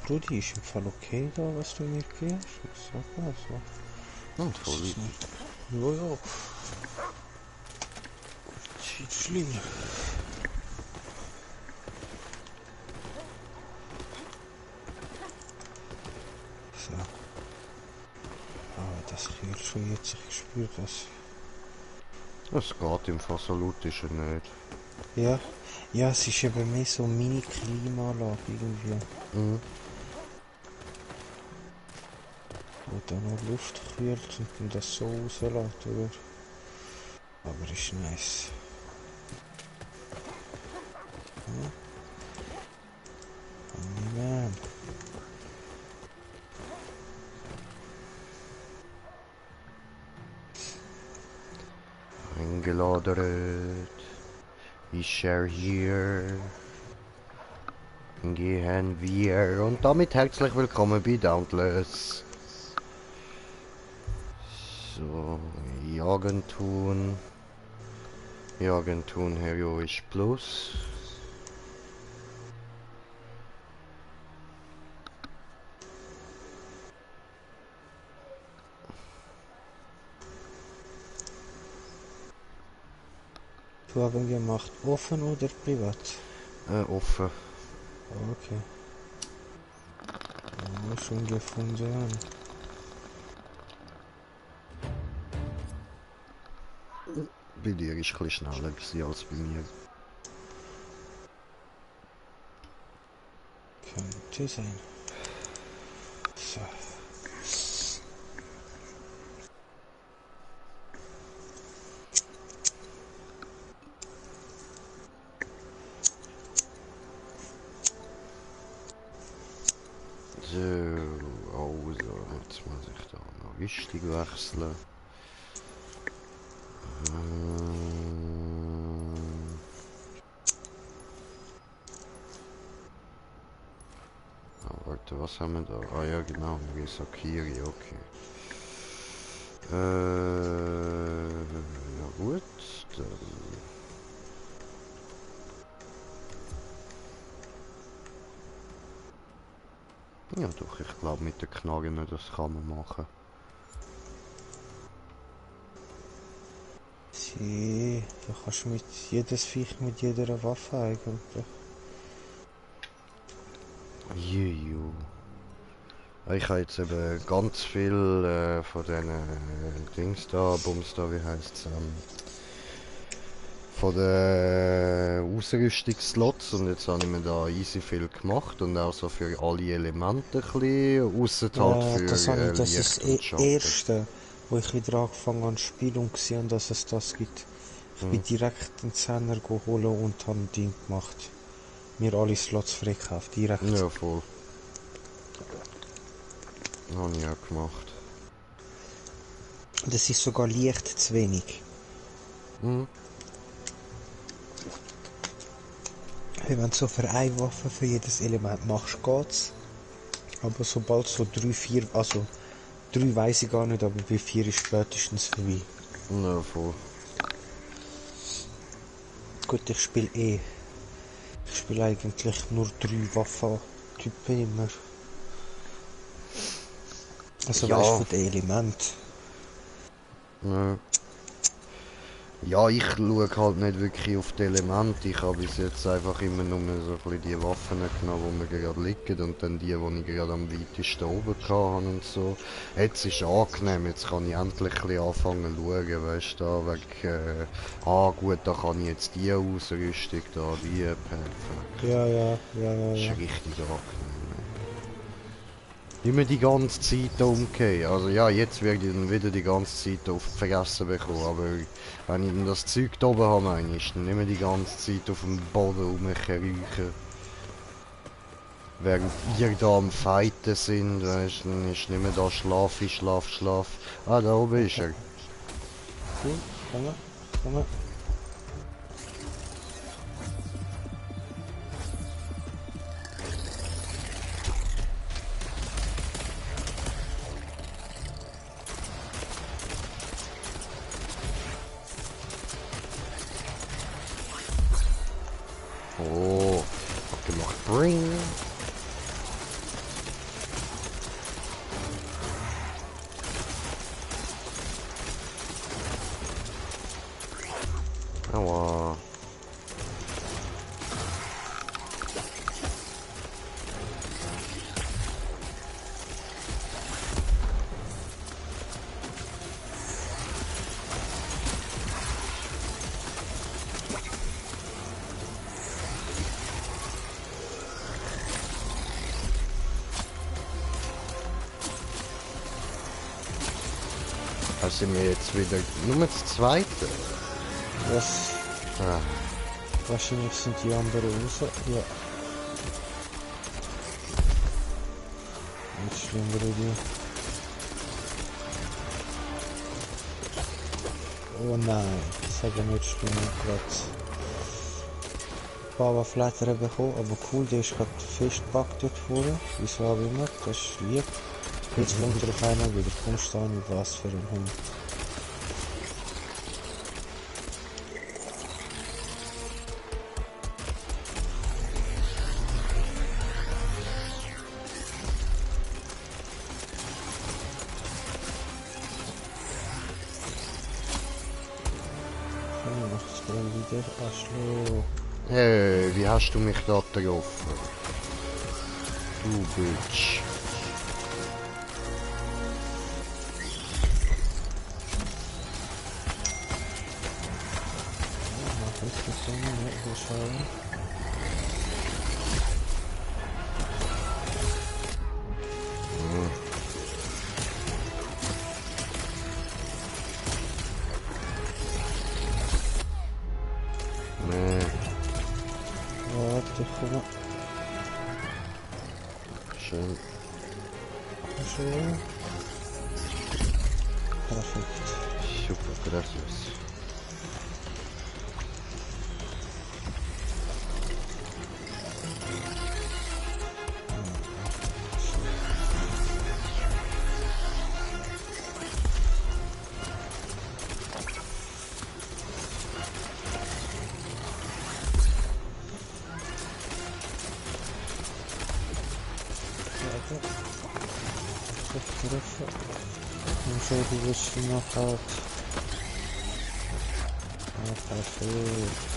Brudi, ist im Fall okay da, was du mir gibst? Ich sag mal so. Und voll. Ja. Sieht schlimm. So. Aber das kühlt schon jetzt, ich spüre das. Es geht im Fall, so laut ist er nicht. Ja. Ja, es ist eben mehr so eine Mini-Klimaanlage irgendwie. Mhm. Wo dann noch Luft kühlt und dann das so rauslässt, oder? Aber ist nice. Ja. Man. Eingeladen. Ist er hier? Gehen wir. Und damit herzlich willkommen bei Dauntless. So, Jagen tun. Jagen tun, heroisch plus. Du haben gemacht, offen oder privat? Offen. Okay. Ja, schon gefunden. Bei dir ist ein bisschen schneller gewesen als bei mir. Könnte sein. So. So, also, jetzt muss ich da noch richtig wechseln. Warte, was haben wir da? Ah ja, genau, Risakiri, okay. Ja gut, dann... Ja doch, ich glaube mit den Knarren, das kann man machen. Sie, du kannst mit jedes Viech mit jeder Waffe eigentlich. Juju. Ich habe jetzt eben ganz viel von diesen Dings da, Bums da, wie heisst es? Von den Ausrüstungsslots und jetzt habe ich mir da easy viel gemacht und auch so für alle Elemente ein bisschen, ausser halt Ja, für das, das ist Licht das und Schatten. Erste, wo ich wieder angefangen habe zu spielen und gesehen, dass es das gibt. Ich bin direkt den Zehner geholt und habe ein Ding gemacht. Mir alle Slots freikauft, direkt. Ja, voll. Habe ich auch gemacht. Das ist sogar leicht zu wenig. Mhm. Wenn du so für eine Waffe für jedes Element machst, geht's. Aber sobald so 3, 4, also 3 weiß ich gar nicht, aber bei 4 ist spätestens vorbei. Ja, voll. Gut, ich spiele Ich spiele eigentlich nur 3 Waffentypen immer. Also weißt du, Ja. von den Elementen. Ja. Ja, ich schaue halt nicht wirklich auf die Elemente. Ich habe bis jetzt einfach immer nur so ein bisschen die Waffen genommen, die mir gerade liegen und dann die ich gerade am weitesten oben hatte und so. Jetzt ist es angenehm, jetzt kann ich endlich ein bisschen anfangen zu schauen, weißt du, da wegen, gut, da kann ich jetzt die Ausrüstung, da die, perfekt. Ja. Das ist richtig angenehm. Immer die ganze Zeit umgehen. Also ja, jetzt werde ich dann wieder die ganze Zeit auf die Fresse bekommen, aber wenn ich dann das Zeug da oben habe, meine ich, dann immer die ganze Zeit auf dem Boden rumkriechen. Während ihr da am Fighten sind, weißt du, dann ist nicht mehr da Schlaf. Ah, da oben ist er. Cool, komm. Oh, abgemacht. Bring. Aua. Also sind wir jetzt wieder nur das zweite? Was? Ah, Wahrscheinlich sind die anderen raus. Ja. Nicht schlimm, Rudi. Oh nein, sage nicht schlimm, gerade Baba Flatter bekommen, aber cool, der ist gerade festgepackt dort vorne. Wieso auch immer, das ist lieb. Jetzt kommt er auf einmal wieder. Kommst du nicht, was für ein Hund. Okay, macht's gerade wieder. Arschloch. hey, wie hast du mich da getroffen? Du Bitch. Mach ich das so nicht, wir schauen. Nee, Warte, komm mal. schön. Schön. Perfekt. Super, gracias. Warte. Treffe. Und so die bisschen noch halt. Ja, perfekt.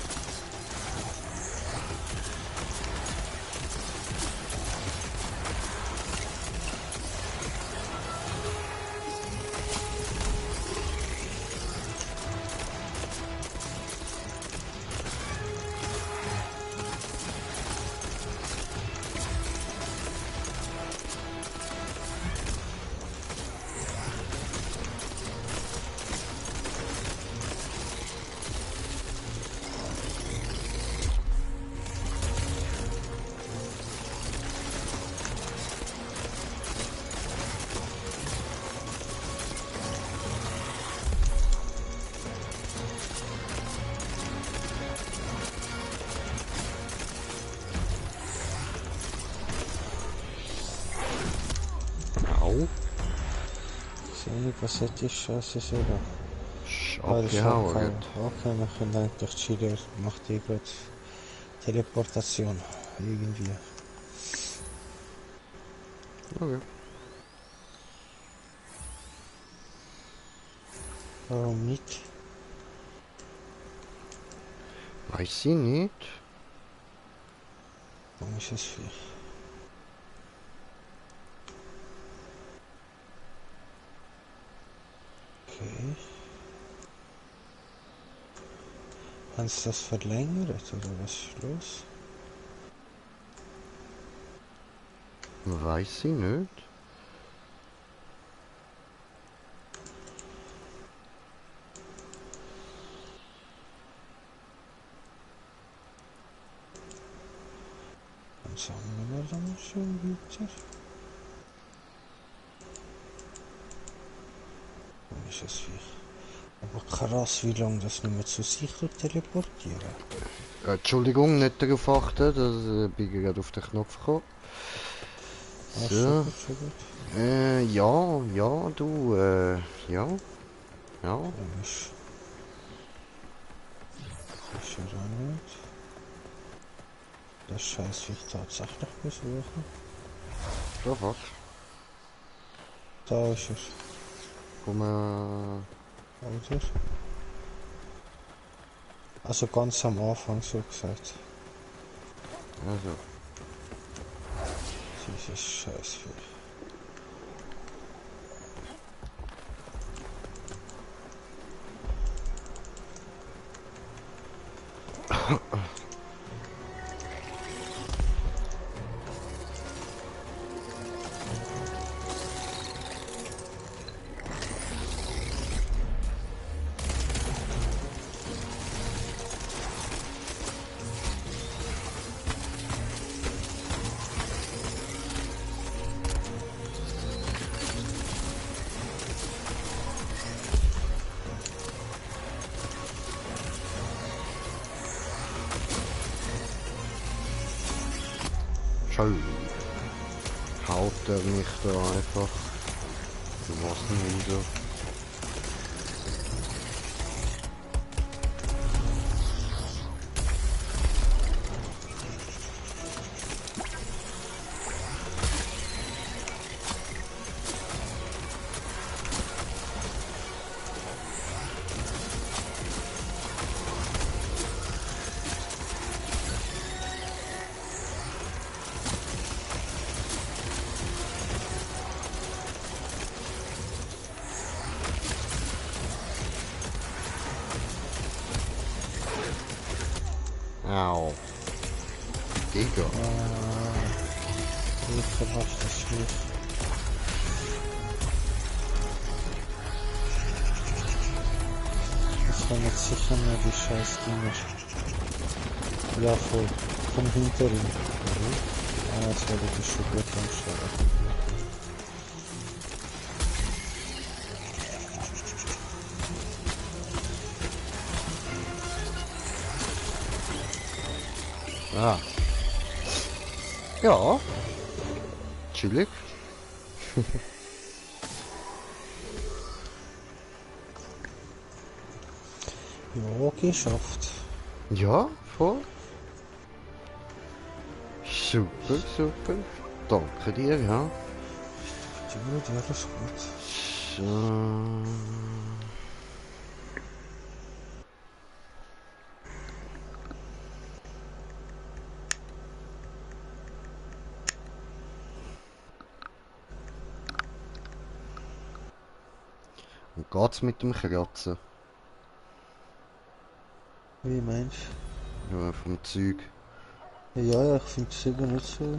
Au. So nicht, was hätte ich Scheiße selber. Ah, das ist Abgehauen. abgehauen. Gut. Okay, wir können eigentlich chillen. Macht die gerade Teleportation. Irgendwie. Okay. Warum nicht? Weiß ich nicht. Warum ist es viel? Okay. Haben sie das verlängert oder was ist los? Weiß ich nicht. Dann sagen wir dann schon weiter. Warum ist es viel? Aber krass, wie lange das nicht mehr zu sich teleportieren. Entschuldigung, nicht darauf achten, dass bin gerade auf den Knopf gekommen. Ah, schon So. gut, schon gut. Ja, du, ja. Komisch. Ist er auch nicht. Das Scheiß will ich tatsächlich besuchen. Da was? Da ist er. Komm, Oder? Also ganz am Anfang so gesagt. Also. Dieses Scheißvieh. Schön. Haut er mich da einfach. Was denn wieder? Au. Digga. Ich verhasse das nicht. Das waren jetzt sicher nur die scheiß Dinger. Ja, voll. Vom Hinteren. Ah, jetzt werde ich schon gut anstellen. Ah. Ja. Chillig. Ja, geschafft. Ja, voll. Super, super. Danke dir, ja. Gut, ja, das ist gut. So. Und geht's mit dem Kratzen? Wie meinst Ja, vom Zeug. du? Ja, ich finde es eben nicht so.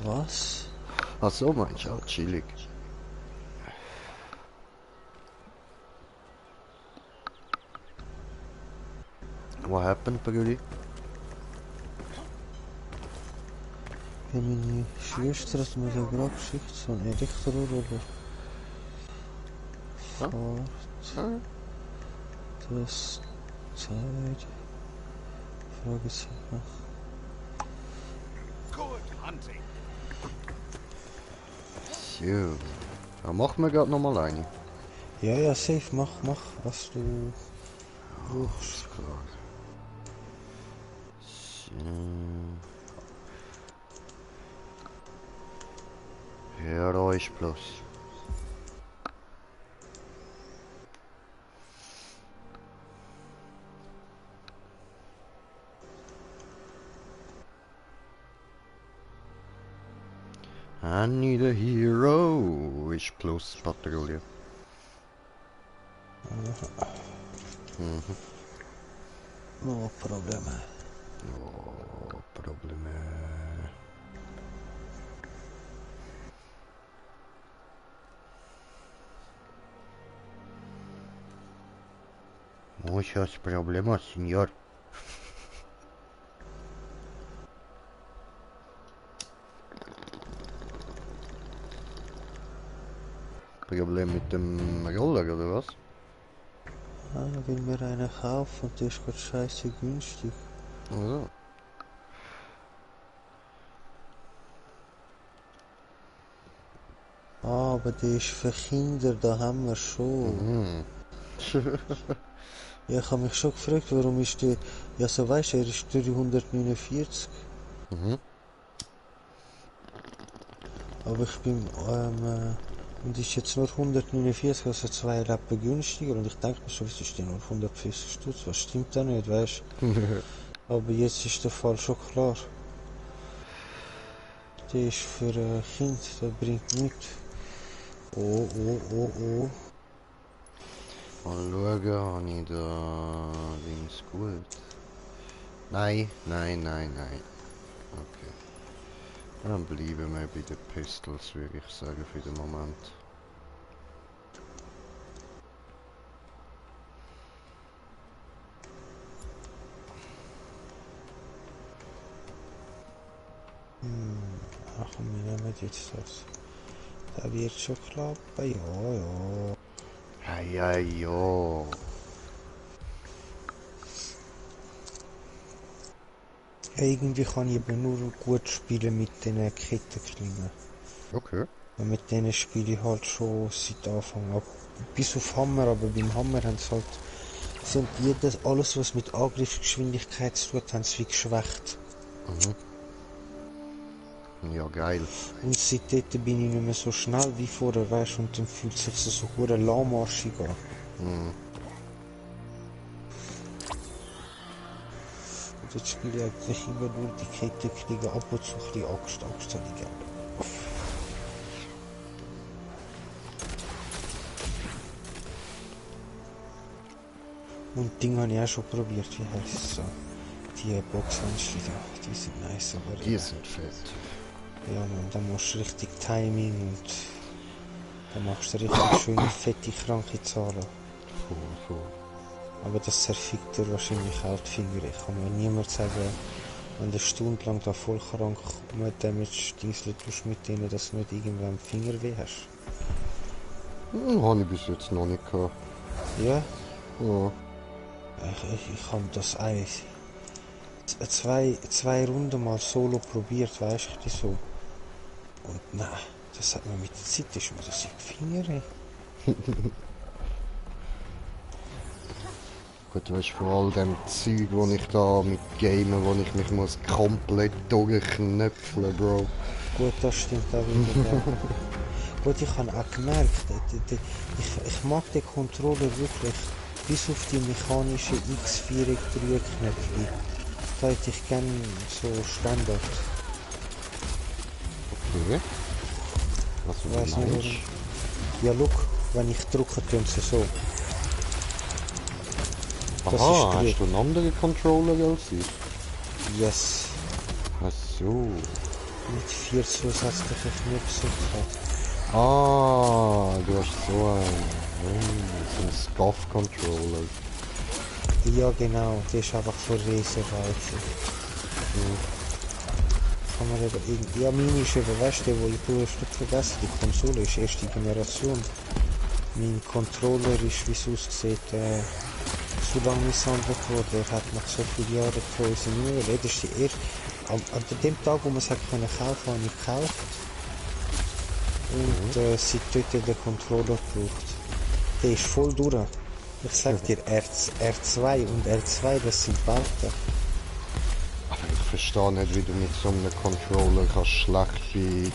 Was? Ach so, meinst du auch chillig. What happened, Brudi? Ja, meine Schwester hat mir da gerade geschickt, so ein Elektroroller. Ja. Fahrt. Das Zeit. Fragezeichen. So. Ja, machen wir gerade nochmal eine. Ja, ja, safe, mach, was du brauchst. Klar. So. Ja, da ist bloß. I need a hero. Ist plus Patrouille. Mhm. No Probleme. Oh, Probleme. Muchos problemas, señor. Problem mit dem Roller, oder was? Ah, will mir einer kaufen und der ist gerade scheiße günstig. Also. Ah, aber der ist für Kinder, da haben wir schon. Mhm. Ja, ich habe mich schon gefragt, warum ist der... Ja, so weißt du, er ist 349. Mhm. Aber ich bin Und ist jetzt nur 149, also 2 Rappen günstiger. Und ich denke mir so, wieso ist der nur 150 Stutz? Was stimmt da nicht, weißt du? Aber jetzt ist der Fall schon klar. Der ist für ein Kind, der bringt nichts. Oh, oh, oh, oh. Mal schauen, habe ich da links gut? Nein, nein, nein, nein. Okay. Dann bleiben wir bei den Pistols, würde ich sagen, für den Moment. Ach komm, wir nehmen jetzt das. Da wird schon klappen, ja, ja. Ja, ja. Irgendwie kann ich eben nur gut spielen mit den Kettenklingen. Okay. Und mit denen spiele ich halt schon seit Anfang ab. Bis auf Hammer, aber beim Hammer haben sie halt... sind alles was mit Angriffsgeschwindigkeit zu tun hat, haben sie wie geschwächt. Ja, geil. Und seitdem bin ich nicht mehr so schnell wie vorher, weißt du, und dann fühlt sich das so hure lahmarschig an. Und jetzt spiele ich eigentlich immer nur die Kettenkriege, ab und zu ein bisschen Axt habe ich gerne. Und Ding habe ich auch schon probiert, wie heißt es so? Die Boxhandschuhe da, die sind nice, aber... Die sind fett. Ja man, da musst du richtig Timing und... da machst du richtig schöne, fette, kranke Zahlen. Voll. Aber das zerfickt dir wahrscheinlich auch die Finger. Ich kann mir niemand sagen, wenn du stundenlang da voll krank mit Damage-Dingsel tust mit denen, dass du nicht irgendwann am Finger weh hast. Habe ich bis jetzt noch nicht gehabt. Ja? Ja. Ich habe das eigentlich zwei Runden mal solo probiert, weißt du, so. Und nein, das hat mir mit der Zeit, ist mir das in die Finger. Ey. Gut, weißt du, vor all dem Zeug, wo ich da mit Gamen, wo ich mich muss komplett durchknöpfeln, Bro. Gut, das stimmt auch wieder. Ja. Gut, ich habe auch gemerkt, ich mag den Controller wirklich, bis auf die mechanische X4-Knöpfe. Da hätte ich gerne so Standard. Okay. Was du Weiss meinst? nicht, ja, look, wenn ich drücke, tun sie so. Das Aha, ist hast du einen anderen Controller als ich? Yes. Ach so. Mit 4 zusätzlichen Knöpfen. Ah, du hast so einen SCUF-Controller. Ja, genau, das ist einfach für Reservation. Kann man eben irgendwie... Ja, meine ist eben, weißt du, wo ich nicht vergessen, die Konsole ist erste Generation. Mein Controller ist, wie es aussieht, so lange misshandelt worden. Er hat nach so vielen Jahren Größe nicht mehr. Das ist die erste... An dem Tag, wo man es kaufen konnte, habe ich gekauft. Und seitdem den Controller gebraucht. Der ist voll durch. Ich sag dir, R2 und R2, das sind Welten. Aber ich verstehe nicht, wie du mit so einem Controller kannst schlecht wie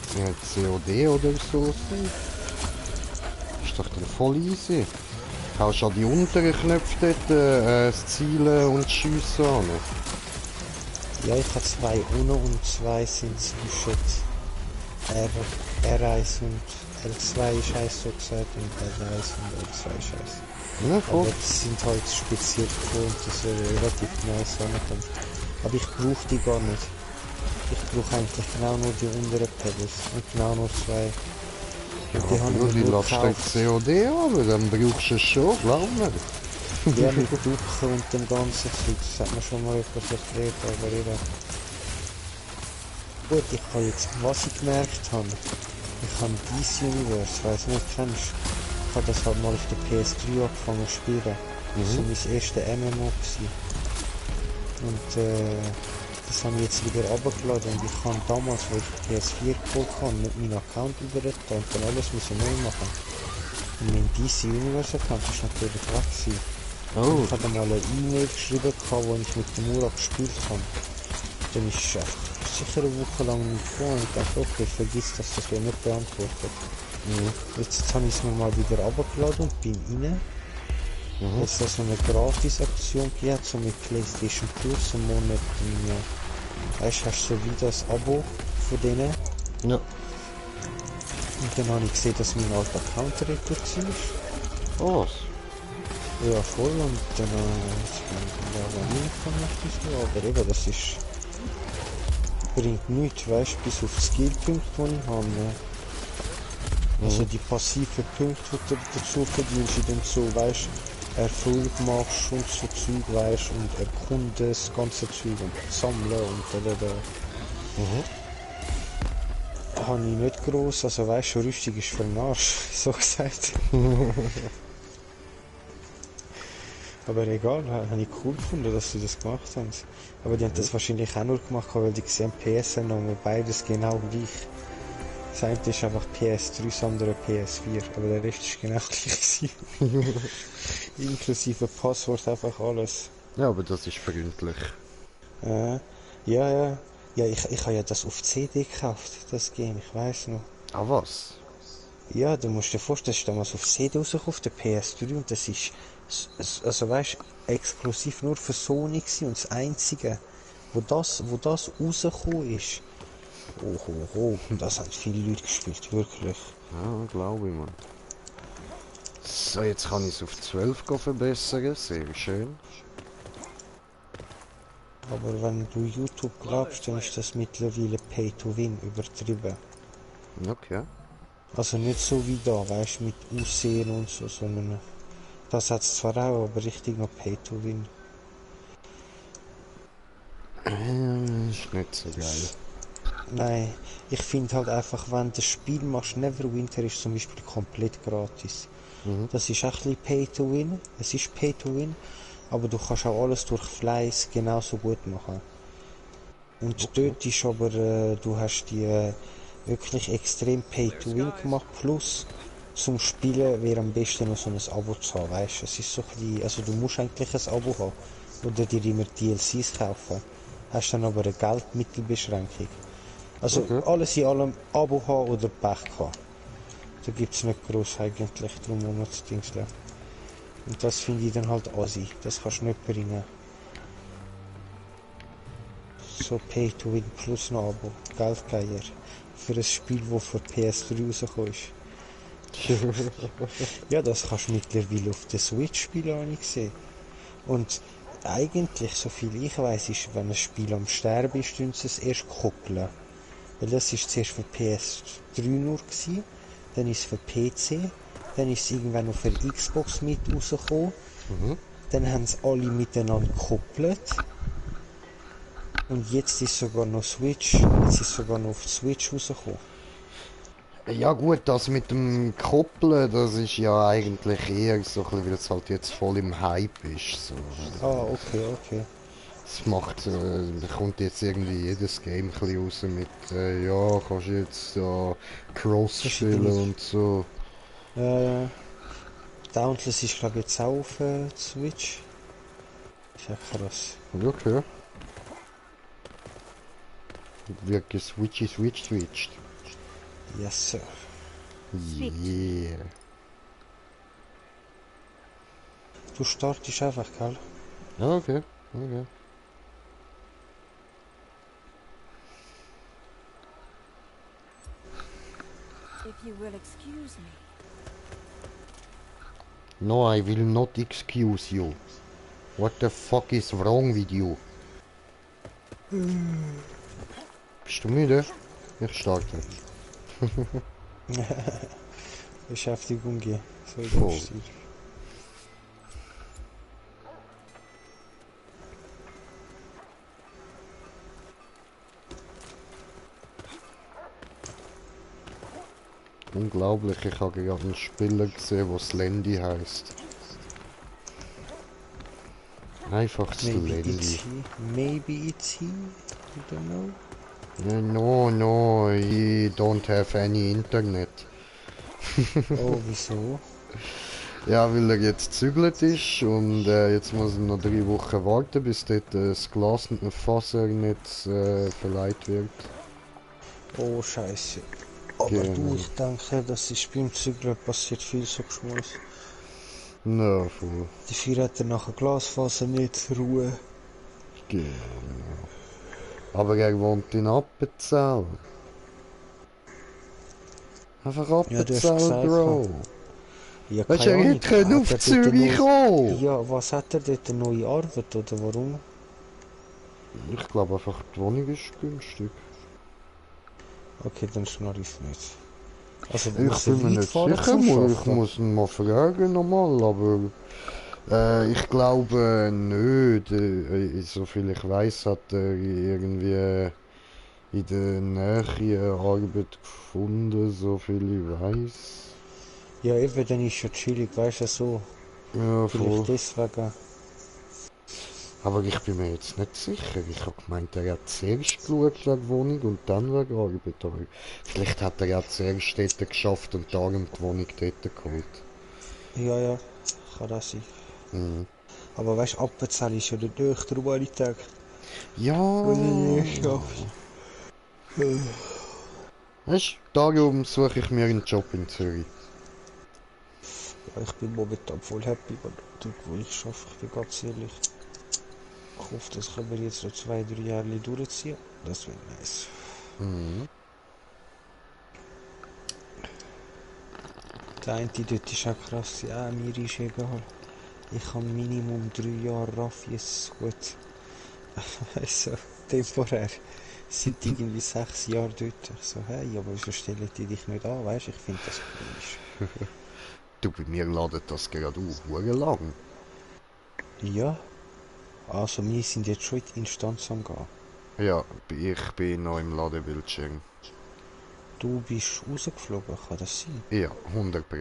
COD oder so sein. Ist doch dann voll easy. Du hast an die unteren Knöpfe dort das Zielen und das Schiessen an. Ja, ich habe 2 unten und 2 sind zwischen R1 und L2 ist heiß so gesagt und R1 und L2 ist heiß. Ja, voll. Aber die sind halt speziell geformt, dass er relativ nice rankommt. Aber ich brauche die gar nicht. Ich brauche eigentlich genau nur die unteren Pedals und genau nur 2. Und die haben Nur die wir nur lässt den gekauft. COD aber dann brauchst du es schon, glaub mir. Ja, mit Ducken und dem ganzen Zeug, das hat mir schon mal etwas erklärt, aber eben... Gut, ich habe jetzt, was ich gemerkt habe, ich habe DC Universe, weiss nicht, kennst du? Ich habe das halt mal auf der PS3 angefangen zu spielen. Das war mein erstes MMO gewesen. Und das habe ich jetzt wieder runtergeladen und ich kann damals, wo ich die PS4 geholt habe, mit meinem Account überretten und dann alles müssen neu machen. Und mein DC Universe Account ist natürlich weg gewesen. Oh, Ich hatte mal eine E-Mail geschrieben, wo ich mit dem Murat gespielt habe. Dann ist sicher eine Woche lang nicht gekommen und ich dachte, okay, vergiss das, das wird nicht beantwortet. Jetzt habe ich es mir mal wieder runtergeladen und bin rein. Dass das noch eine Gratis-Aktion gibt, so mit PlayStation Plus im Monat. Weißt du, hast du so wie das Abo von denen. Ja. Und dann habe ich gesehen, dass mein alter Account reduziert ist. Oh, was? Ja, voll. Und dann ja, nie kann ich das so. Aber eben, das ist. Bringt nichts, weißt du, bis auf die Skillpunkte, die ich habe. Ne? Also die passiven Punkte, die du dazu verdienst, die dann so, weißt du, Erfolg machst und so Zeug, weißt du, und erkunden das ganze Zeug und sammeln und habe ich nicht gross, also weißt du, Rüstung ist für den Arsch, so gesagt. Aber egal, habe ich cool gefunden, dass sie das gemacht haben. Aber die haben das wahrscheinlich auch nur gemacht, weil die gesehen PSN und beides genau gleich. Das eine ist einfach PS3, das andere PS4, aber der Rest ist genau gleich. Inklusive Passwort, einfach alles. Ja, aber das ist freundlich. Ja, ja. Ja, ich habe ja das auf CD gekauft, das Game, ich weiß noch. Ah, was? Ja, du musst dir vorstellen, das ist damals auf CD rausgekommen, auf der PS3 und das ist, also weißt, exklusiv nur für Sony gewesen und das einzige, wo das rausgekommen ist. Oh, das hat viele Leute gespielt, wirklich. Ja, glaube ich, man. So, jetzt kann ich es auf 12 verbessern, sehr schön. Aber wenn du YouTube glaubst, dann ist das mittlerweile Pay to Win übertrieben. Okay. Also nicht so wie da, weißt du, mit Aussehen und so, sondern das hat es zwar auch, aber richtig noch Pay to Win. Ist nicht so geil. Nein, ich finde halt einfach, wenn das Spiel machst, Neverwinter ist zum Beispiel komplett gratis. Das ist auch ein bisschen Pay to Win, es ist Pay to Win, aber du kannst auch alles durch Fleiß genauso gut machen. Und dort ist aber, du hast die wirklich extrem Pay to Win gemacht, plus zum Spielen wäre am besten noch so ein Abo zu haben, weißt du, es ist so ein bisschen, also du musst eigentlich ein Abo haben, oder dir immer DLCs kaufen, hast dann aber eine Geldmittelbeschränkung. Also alles in allem Abo haben oder Pech haben. Da gibt es nicht groß eigentlich drum Monatsdingsle. Und das finde ich dann halt assi. Das kannst du nicht bringen. So Pay to Win plus noch Abo. Geldgeier. Für ein Spiel, das für PS3 rausgekommen ist. Ja, das kannst du mittlerweile auf der Switch spielen, habe ich gesehen. Und eigentlich, so viel ich weiß, ist, wenn ein Spiel am Sterben ist, tun sie es erst koppeln. Weil das ist zuerst für PS3 nur gewesen, dann ist es für PC, dann ist es irgendwann noch für Xbox mit rausgekommen, dann haben sie alle miteinander gekoppelt und jetzt ist sogar noch Switch, jetzt ist sogar noch auf die Switch rausgekommen. Ja gut, das mit dem Koppeln, das ist ja eigentlich eher so ein bisschen, weil es halt jetzt voll im Hype ist. So. Ah, okay. Es macht, kommt jetzt irgendwie jedes Game ein bisschen raus mit, ja, kannst du jetzt Cross spielen und so. Ja. Dauntless ist glaube ich jetzt auch auf Switch. Ist ja krass. Okay. Wird geswitcht. Yes, sir. Yeah. Du startest einfach, gell? Okay. If you will excuse me. No, I will not excuse you. What the fuck is wrong with you? Bist du müde? Ich starte. Beschäftigung gehen. So Voll. ist es. Unglaublich, ich habe gerade einen Spieler gesehen, der Slendy heisst. Einfach Slendy. Maybe it's he. I don't know. No, he don't have any Internet. Oh, wieso? Ja, weil er jetzt zügelt ist und jetzt muss er noch 3 Wochen warten, bis dort das Glasfaser nicht verleiht wird. Oh, scheiße. Aber du, Genau. ich denke, das ist beim Zügeln passiert viel so Geschmolz. Na, voll. Dafür hat er nachher Glasfaser nicht Ruhe. Genau. Aber er wohnt in Appenzell. Einfach Ja, du hast Appenzell, gesagt, Bro. ja, Weißt du, keine er Ahnung. hätte können Hat auf er dort Zürich kommen. Ja, was hat er dort, eine neue Arbeit oder warum? Ich glaube einfach, die Wohnung ist günstig. Okay, dann schnarr ich nicht. Also Ich muss er bin mir weit nicht fahren sicher, zum ich Arbeiten? muss ihn mal fragen nochmal, aber ich glaube nicht. Soviel ich weiß, hat er irgendwie in der Nähe eine Arbeit gefunden, soviel ich weiß. Ja, eben, dann ist ja chillig, weißt du, so. Ja, voll. Vielleicht deswegen. Aber ich bin mir jetzt nicht sicher. Ich habe gemeint, er hat zuerst geschaut wegen Wohnung und dann wegen Arbeit. Aber vielleicht hat er ja zuerst dort geschafft und darum die Wohnung dort geholt. Ja, ja, kann das sein. Mhm. Aber weißt du, Appenzell ist ja nicht durch, darum habe ich gedacht, Ja, wo er die schafft. weißt du, darum suche ich mir einen Job in Zürich. Ja, ich bin momentan voll happy, dort wo ich schaffe, ich bin ganz ehrlich. Ich hoffe, das können wir jetzt noch 2, 3 Jahre durchziehen. Das wäre nice. Mhm. Der eine dort ist auch krass, ja, mir ist egal. Ich habe Minimum 3 Jahre Raffies gut. Also, temporär. Sind irgendwie 6 Jahre dort. Ich so, hey, aber wieso stellen die dich nicht an, weißt du? Ich finde das komisch. Du, bei mir ladet das gerade auf, hure lang. Ja, also wir sind jetzt schon in die Instanz am gehen. Ja, ich bin noch im Ladebildschirm. Du bist rausgeflogen, kann das sein? Ja, 100 Pro.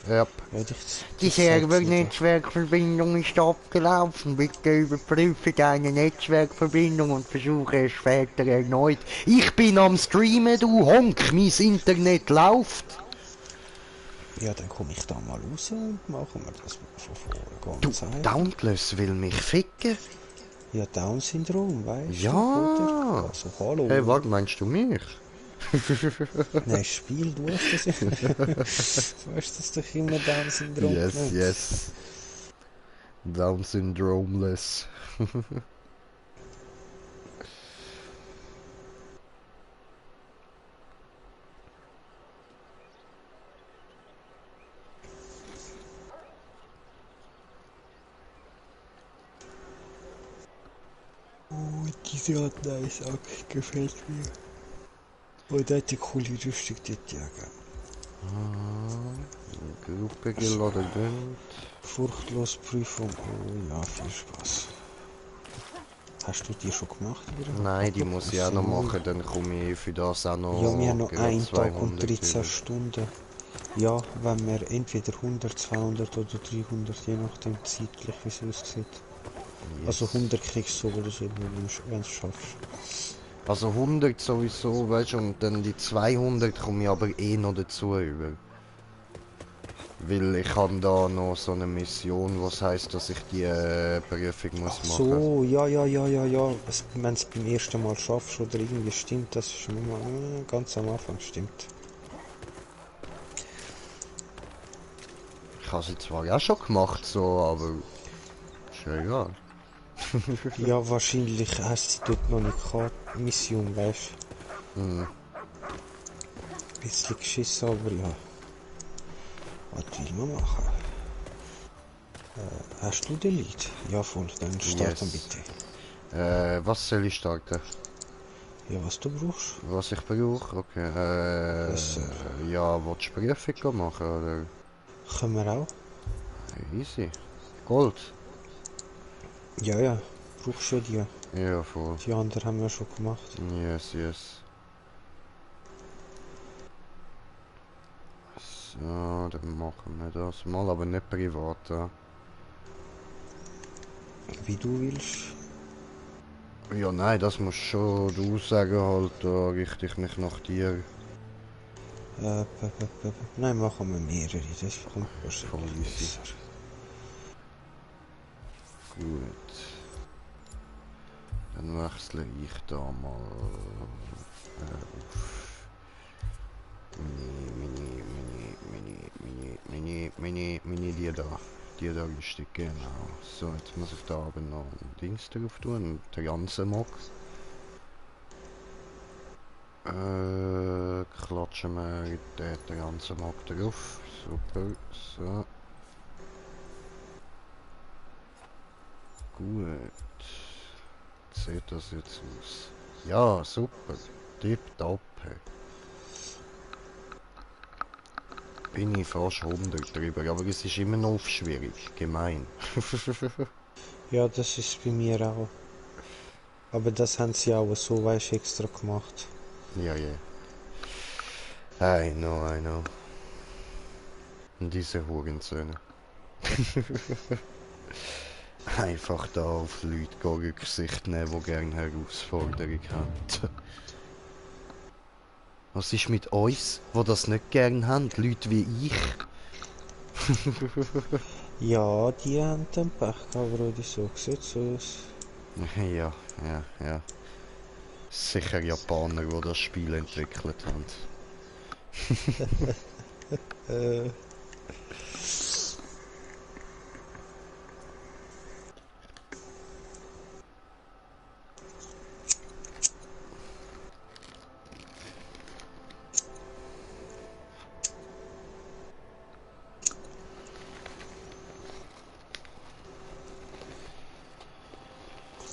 Ja. Ja, Die dich zeigt's wieder. Servernetzwerkverbindung ist abgelaufen. Bitte überprüfe deine Netzwerkverbindung und versuche es später erneut. Ich bin am Streamen, du Honk. Mein Internet läuft. Ja, dann komme ich da mal raus und machen wir das mal von vorne. Du, Ganz einfach. Dauntless will mich ficken. Ja, Down-Syndrom, weißt du, Ja. oder? Also, hallo. Hey, was meinst du mich? Nein, Spiel, du hast das ja. Du hast das doch immer Down-Syndrom Yes, genannt. yes. Down Syndromeless. Oh, diese hat nice auch gefällt mir. Und der hat die coole Rüstung dort, ja, gell. Gruppe Also, geladen. furchtlos Prüfung. Oh ja, viel Spaß. Hast du die schon gemacht? Wieder? Nein, die muss ich auch noch machen, dann komme ich für das auch noch Ja, wir haben noch gerade einen Tag und 200 13 über. Stunden. Ja, wenn wir entweder 100, 200 oder 300, je nachdem zeitlich, wie es aussieht. Yes. Also 100 kriegst du so oder so, wenn du es schaffst. Also 100 sowieso, weißt du, und dann die 200 komme ich aber eh noch dazu über. Weil ich habe da noch so eine Mission, was heisst, dass ich die Prüfung muss Ach machen. so, ja. Wenn es beim ersten Mal schaffst oder irgendwie stimmt, das ist immer ganz am Anfang stimmt. Ich habe sie zwar auch schon gemacht, so, aber ist ja egal. Ja, wahrscheinlich hast du dort noch nicht gehabt, Mission, weißt du. Mhm. Bisschen geschissen, aber ja. Was will man machen? Hast du den Lied? Ja, voll, dann starten Yes. bitte. Was soll ich starten? Ja, was du brauchst? Was ich brauche? Okay. Das Ja, willst du Prüfung machen, oder? können wir auch. Easy. Gold. Ja, brauchst du die. Ja, voll. Die anderen haben wir schon gemacht. Yes, yes. So, dann machen wir das mal, aber nicht privat. Ja, Wie du willst. ja nein, das musst schon du sagen, halt, da richte ich mich nach dir. Nein, machen wir mehrere. Das kommt Voll wahrscheinlich easy. besser. Gut. Dann wechsle ich da mal auf Die da. Die da richtig, genau. So, jetzt muss ich da aber noch ein Dings drauf tun, den ganzen Mock. Klatschen wir den ganzen Mock drauf. Super, so. Gut. Sieht das jetzt aus? Ja, super. Tipptopp. Bin ich fast 100 drüber, aber es ist immer noch schwierig. Gemein. Ja, das ist bei mir auch. Aber das haben sie auch so, weißt, extra gemacht. Ja, ja. I know. Und diese Hurensöhne. Einfach da auf Leute gehen, Rücksicht nehmen, die gerne Herausforderungen haben. Was ist mit uns, die das nicht gern haben? Leute wie ich? Ja, die haben den Pech gehabt, Brudi, so sieht's aus. Ja. Sicher Japaner, die das Spiel entwickelt haben.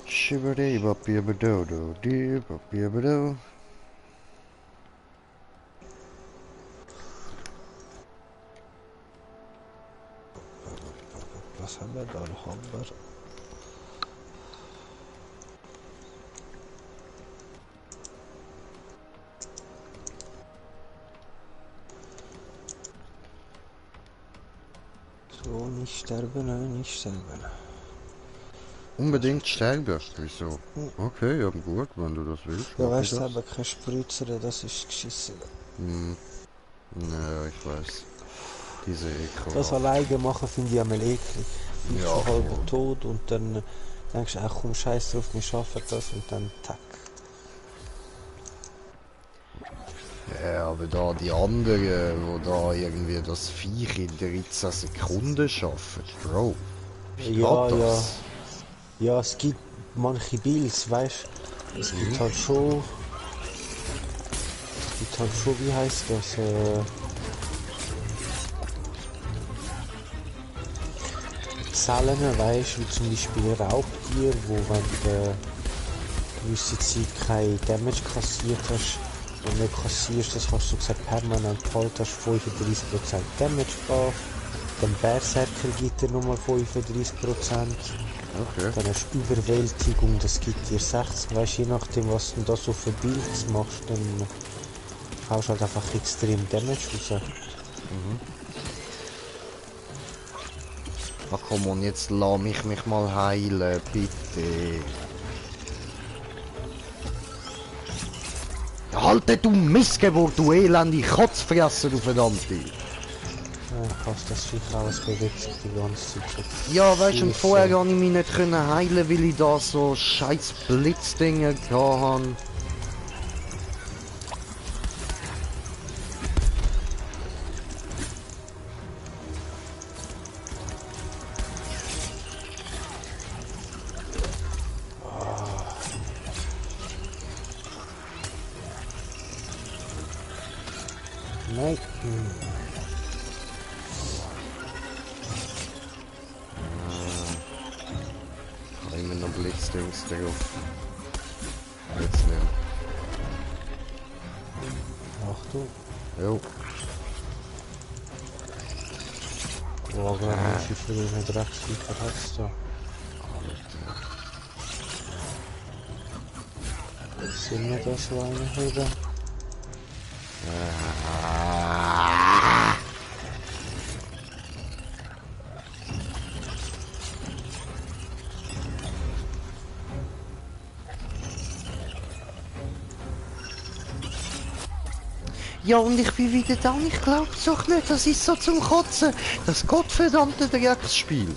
Shibbity boppy do dee boppy do. Was haben wir da noch? Haben wir? So, nicht sterben, nicht sterben. Unbedingt sterben? Wieso? Okay, ja gut, wenn du das willst. Ja, mach ich weißt du, das. aber kein Spritzer, das ist geschissen. Hm. Ja, ich weiß. Diese Eco. Das alleine machen finde ich einmal eklig. Ich bin Ja, schon halb voll. tot und dann denkst du, ach komm, scheiß drauf, wir schaffen das und dann tack. Ja, aber da die anderen, wo da irgendwie das Viech in 13 Sekunden schaffen, Bro. Wie Ja, geht ja. das? Ja, es gibt manche Builds, weißt du, es gibt halt schon, wie heißt das, Zellen, weißt du, wie zum Beispiel Raubtier, wo wenn du eine gewisse Zeit kein Damage kassiert hast und nicht kassierst, das hast du gesagt permanent halt, hast 35% Damage buff, dann Berserker gibt dir nochmal 35%. Okay. Dann hast du Überwältigung, das gibt dir 60, weißt du, je nachdem was du da so für Builds machst, dann haust du halt einfach extrem Damage raus. Ach komm on, jetzt lass mich mal heilen, bitte. Halte du Missgeburt, du elende Kotzfresser, du verdammte! Fast das Viech alles bewegt sich die ganze Zeit. So Ja, weißt du, und Scheiße. vorher konnte ich mich nicht heilen, weil ich da so scheiß Blitzdinge hatte. Nein. Immer noch Blitzdings drauf. Jetzt nicht. Achtung. Jo. Boah, aber wie viele Drecksviecher hat's da? Sind wir da so eine Höhe? Ja, und ich bin wieder da und ich glaub's doch nicht, das ist so zum Kotzen. Das gottverdammte Drecksspiel.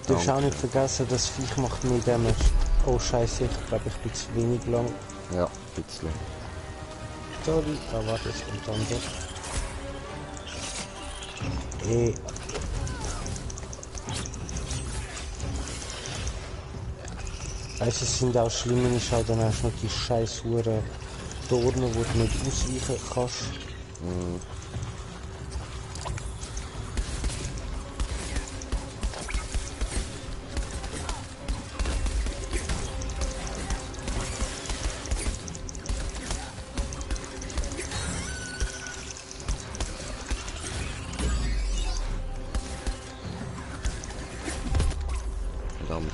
Du darfst auch nicht vergessen, das Viech macht mehr Damage. Oh Scheiße, ich glaube, ich bin zu wenig lang. Ja, ein bisschen. Sorry, da warte, jetzt kommt dann doch. Ey. Weißt du, es sind auch schlimm, ist halt dann hast du noch die scheiß Hure Dornen, wo du nicht ausweichen kannst. Mhm. Verdammt.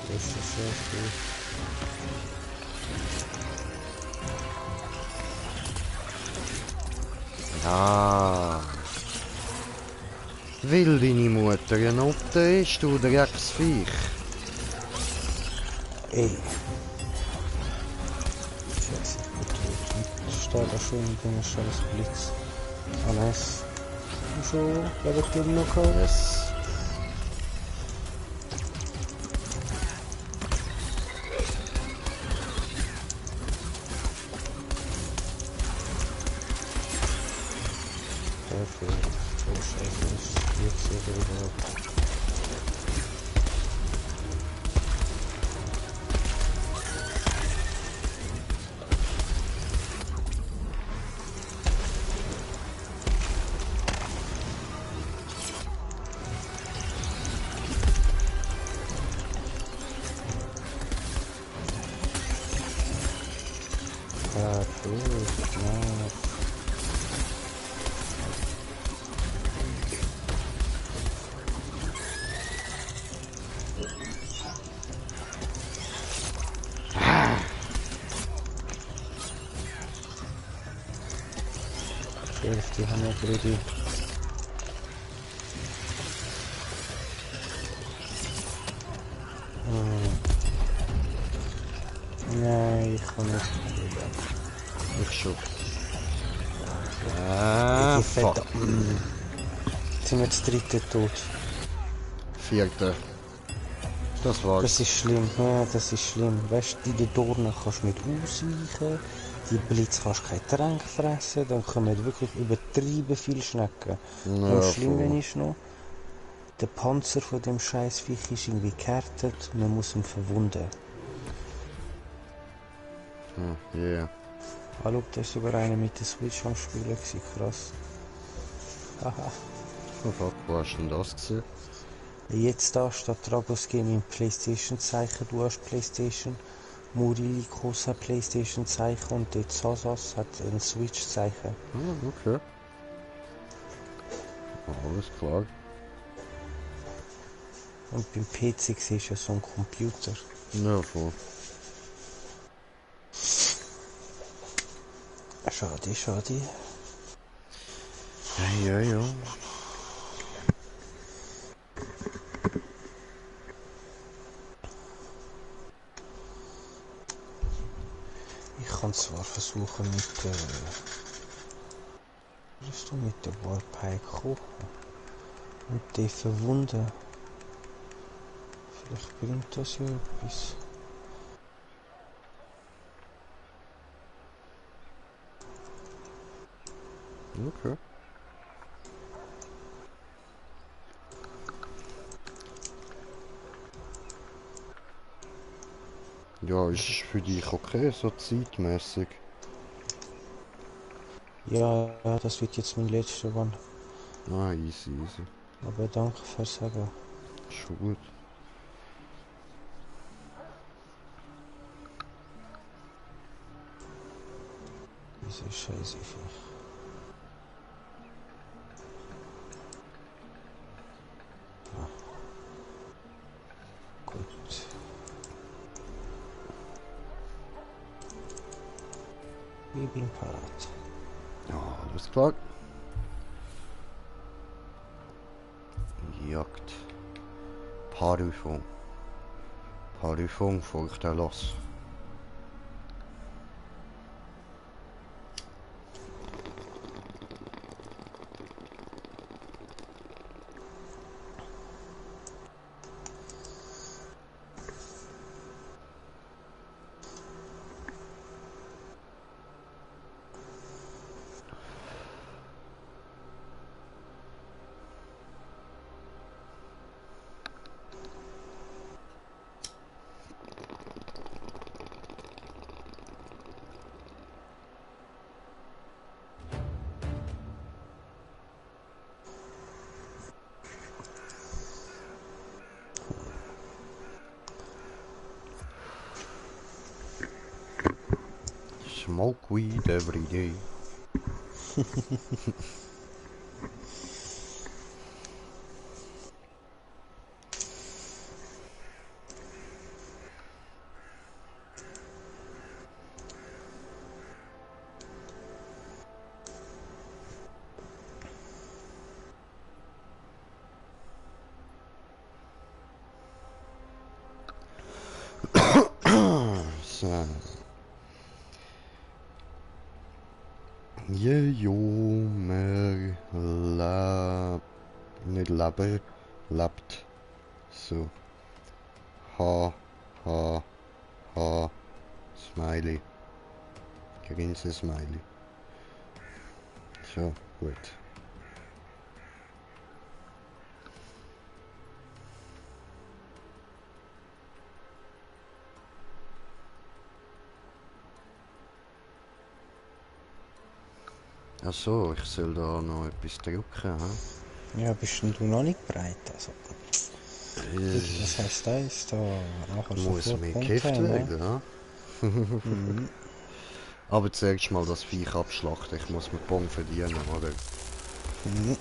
Das ist sehr cool. Ah. Will deine Mutter ja noch ist, du Drecksviech. Ey. Scheiße, ich bin tot. Ich stehe da schon mit dem scheiß Blitz. Ah, nice. Und schon, wer wird den noch gehabt? Yes. Perfekt. Oh Scheiße, das wird so überhaupt. Perfekt, nice. Die haben ja gerade. Nein, ich kann nicht. Ich schon. Ah, Die fuck. Fette. Jetzt sind wir das dritte tot. Vierte. Das war's. Das ist schlimm, ja, das ist schlimm. Weißt du, die Dornen kannst du nicht ausweichen, die Blitz kannst du kein Tränk fressen, dann kommen wirklich übertrieben viele Schnecken. Und Ja, das Schlimme voll. ist noch, der Panzer von dem Scheißviech ist irgendwie gehärtet, man muss ihn verwunden. Yeah. Hallo, da ist sogar einer mit der Switch am Spielen gewesen, krass. Haha. Oh fuck, wo hast du denn das gesehen? Jetzt da steht Dragos Game im Playstation-Zeichen, du hast Playstation, Murilikos hat Playstation-Zeichen und dort Sasas hat ein Switch-Zeichen. Ah, okay. Alles klar. Und beim PC siehst du ja so einen Computer. Ja, voll. Schade, schade. Ja, ja, ja. Ich kann zwar versuchen mit der... Willst du mit der Warpike kommen? Und die verwunden. Vielleicht bringt das ja etwas. Okay. Ja, ist für dich okay, so zeitmäßig? Ja, ja, das wird jetzt mein letzter One. Ah, easy, easy. Aber danke fürs Sagen. Schon gut. Diese Scheiße Viech. Ah. Gut. Ich bin parat. Ja, alles klar. Jagd. Parüfung. Parüfung folgt Erlass. Smoke weed every day. So. Je Junge nicht leben, lebt. So. Ha, ha, ha. Smiley. Grinse Smiley. So, gut. Ach so, ich soll da noch etwas drücken, hä? Ja, bist denn du noch nicht bereit? Also, was heisst das? Da nachher Muss sofort mehr Punkte Gift haben, ne? legen, hä? Mhm. Aber zuerst mal das Viech abschlachten, ich muss mit Bon verdienen, oder? Mhm.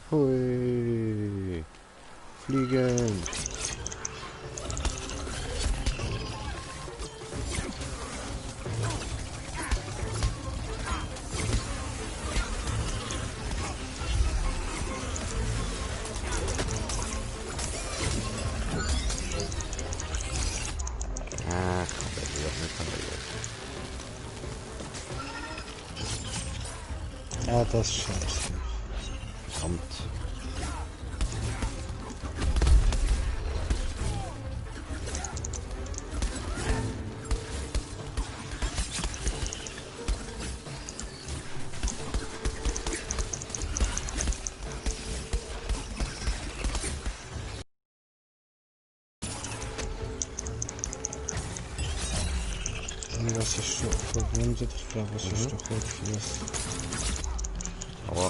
Hui. Fliegen. Ach, das wird nicht passiert. Ah, das ist scheiße. Verdammt. Was ist schon verwundet? Ich glaube, was ist doch gut fürs. Aber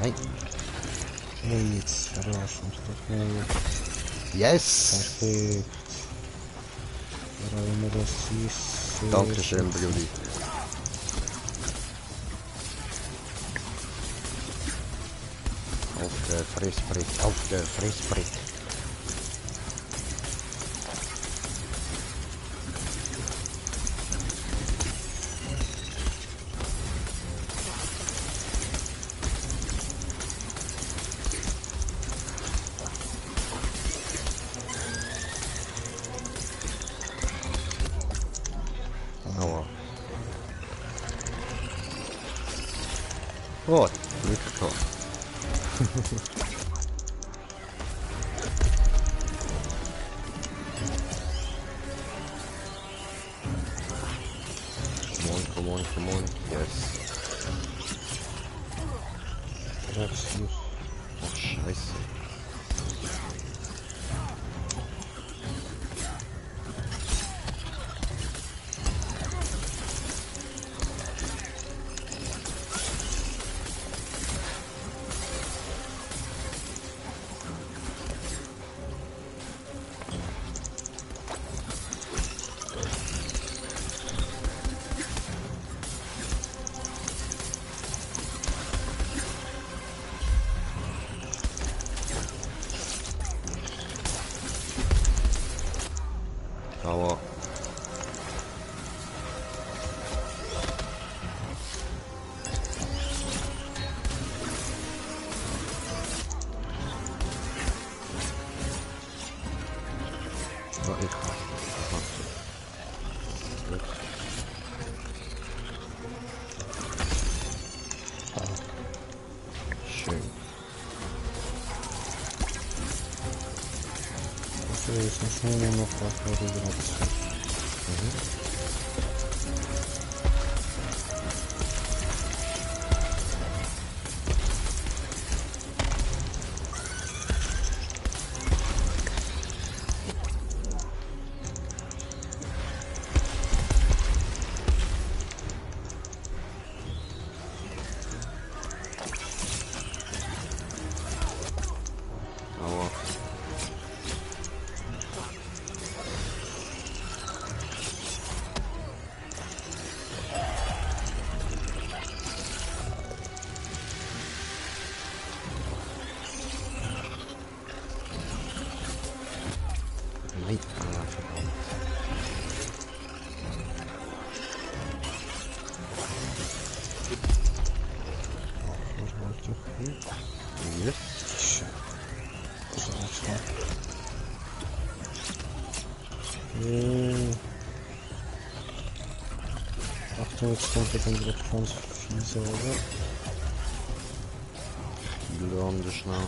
nein. Hey, jetzt verarsch mich doch nicht. Yes! Perfekt. Wer auch immer das ist. Dankeschön, Brudi. Auf der Fressbrett, auf der Fressbrett. Aua. Oh, Glück gehabt. Come on, come on. Yes. Drecksviech. Ach, scheiße. jetzt muss nur noch was darüber. Aua. Nein, ah, verdammt. Yes. Achtung, jetzt kommt jetzt unsere ganz fiese, oder? Viele andere schnell.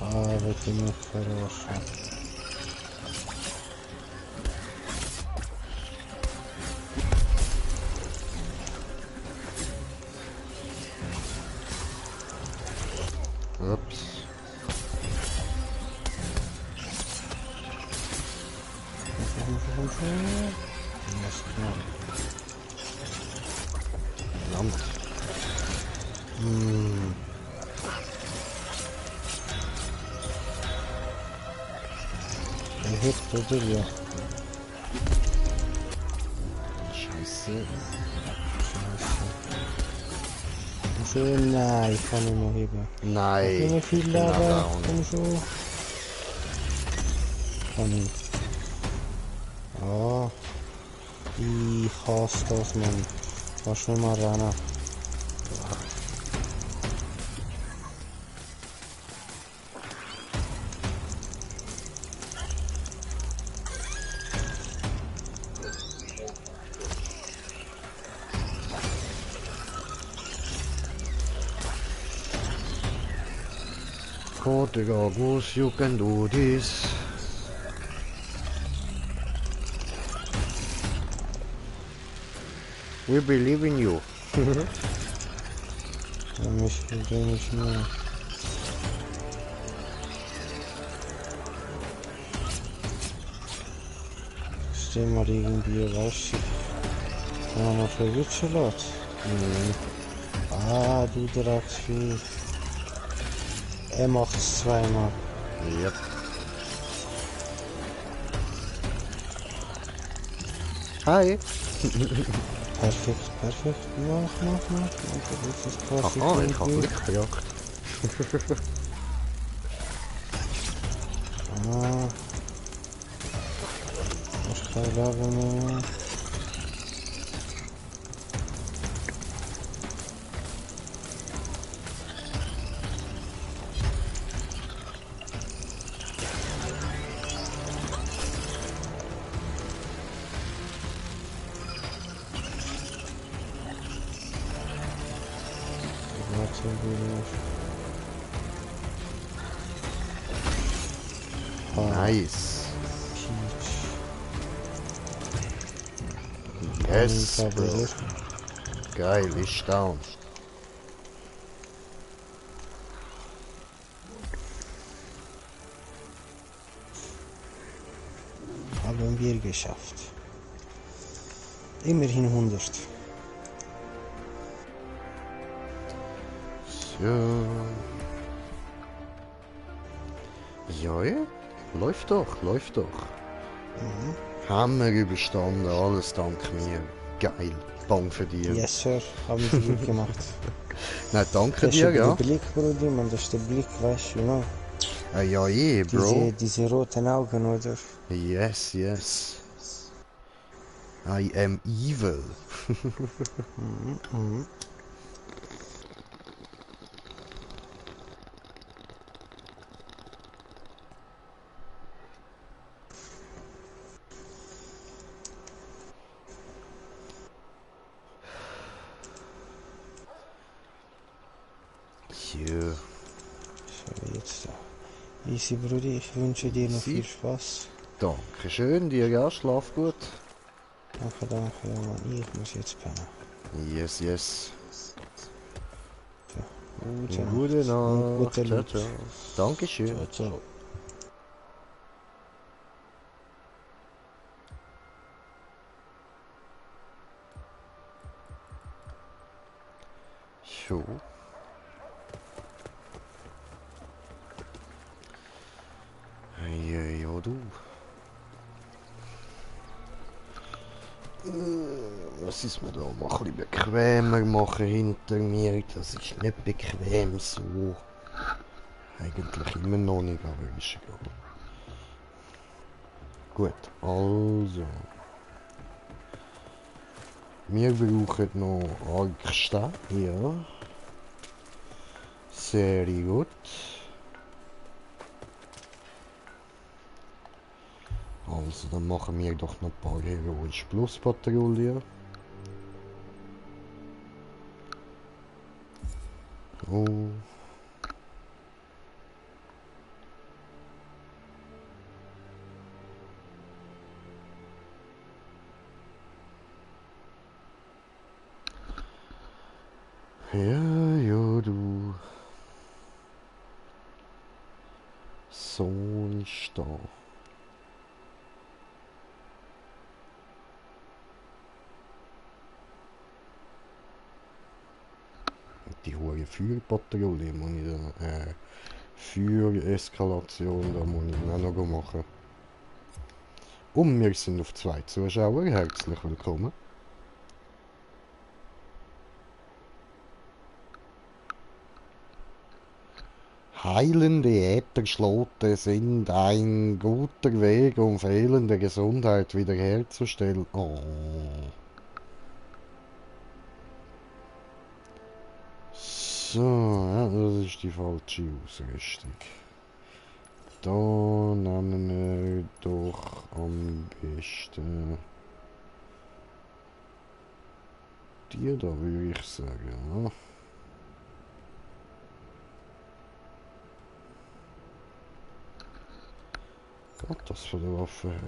Ah, wird die mich verarschen. Ups. Verdammt. Ein Hit, oder? Ja. Scheiße. So, nein, ich kann nicht mehr heben. Nein. Nicht viel ich bin Leben, down. komm schon. Kann ich. Ah. Ich hasse das, Mann. Kannst nicht mal rennen. Portugal, Goose, you can do this. We believe in you. Ja, mich will der nicht mehr. Steh mal irgendwie, weißt du, wenn man noch verwitschen lässt. Ah, du Drecksvieh. Er macht's zweimal. Yep. Hi. Perfekt, perfekt. Mach. Das ist quasi Aha, ich gut. habe Glück gejagt. Ah. Ich kann Leben mehr. Nice. Peach. Yes, Aber bro. das Geil, ich down. haben wir geschafft. Immerhin 100. So. Ja, ja. Läuft doch, läuft doch. Mhm. Hammer überstanden, alles dank mir. Geil. Bang verdient. Yes, Sir, haben Sie gut gemacht. Nein, danke Das ist dir, über ja. den Blick, Brudi, man, das ist der Blick, weißt du, genau. Ja, eh, Bro. Diese roten Augen, oder? Yes, yes. I am evil. Mhm. Mhm. Ja. So, jetzt da. Easy, Brudi, ich wünsche dir noch viel Easy. Spaß. Dankeschön, dir ja, schlaf gut. Danke, danke, ja, Mann, ich muss jetzt pennen. Yes, yes. So, gute Gute Nacht und gute Nacht. Ciao, Loot. ciao. Dankeschön. Ciao, ciao. Jo. Ja, ja, du. Was ist mir da mal ein bisschen bequemer machen hinter mir? Das ist nicht bequem so. Eigentlich immer noch nicht, aber ist egal. Gut, also. Wir brauchen noch Arkstein, ja. Sehr gut. Also, dann machen wir doch noch ein paar heroische Pluspatrouillen. Oh. Ja, ja, du. Sonst da. Die hohe Feuerpatrouille muss ich dann, Feuereskalation, da muss ich dann auch noch machen. Und wir sind auf 2 Zuschauer, herzlich willkommen. Heilende Ätherschlote sind ein guter Weg, um fehlende Gesundheit wiederherzustellen. Oh. So, ja, das ist die falsche Ausrüstung. Da nehmen wir doch am besten die da, würde ich sagen. Ja. Geht das von der Waffe her?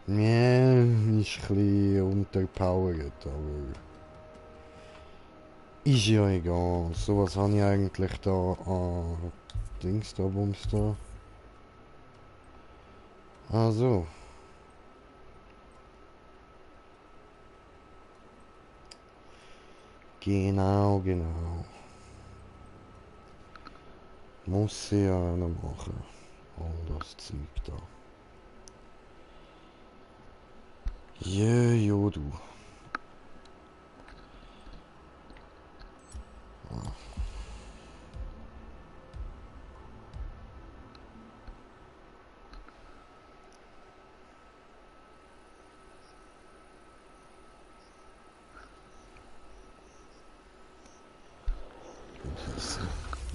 Ja, ist ein bisschen unterpowered, aber ist ja egal. So was habe ich eigentlich da an Dings da, Bums da. Also. Genau, genau. Muss ich ja noch machen. All das Zeug da. Ja, ja, du.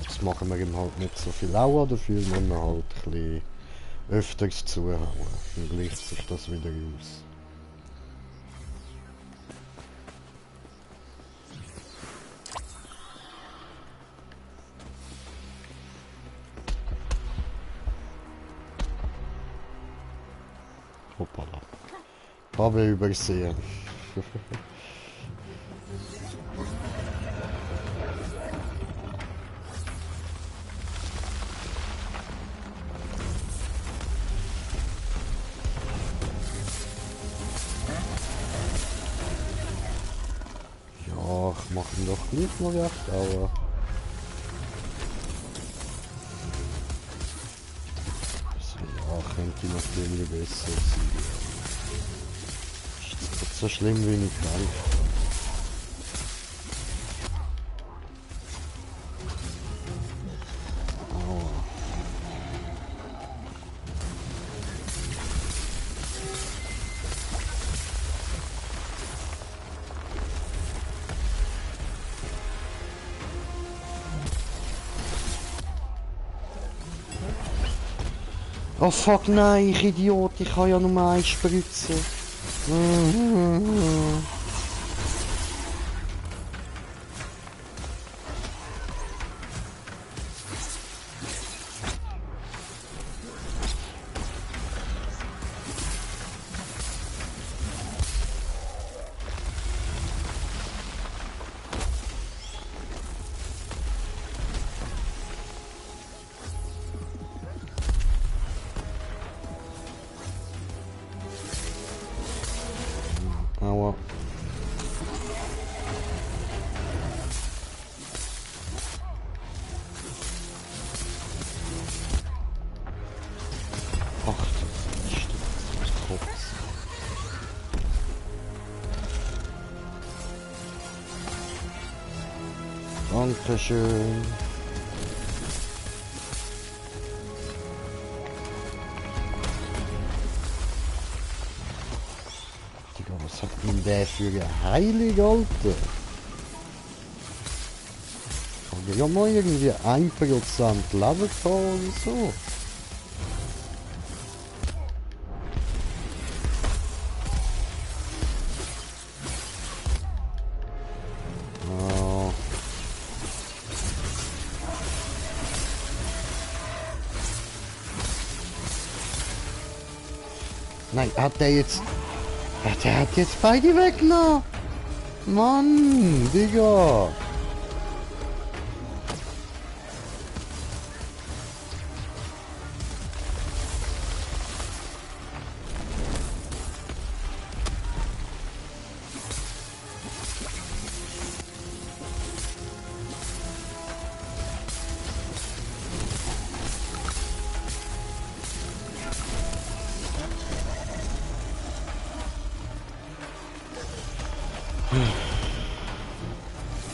Jetzt machen wir ihm halt nicht so viel Aua, dafür müssen wir halt ein bisschen öfters zuhauen. Dann gleicht sich das wieder aus. Hoppala. Habe übersehen. Ja, ich mache ihn doch gleich mal recht, aber... könnte natürlich besser sein. Ist nicht so schlimm, wie ich denke. Oh fuck, nein, ich Idiot, ich kann ja nur eine Spritze. Aua. Ach, das ist das Kopf. Dankeschön. Digga, was hat denn der für eine Heilig, Alter? Aber ja mal irgendwie 1% Leben gehabt oder so. Nein, hat der jetzt... Der hat jetzt beide weggenommen! Mann, Digga!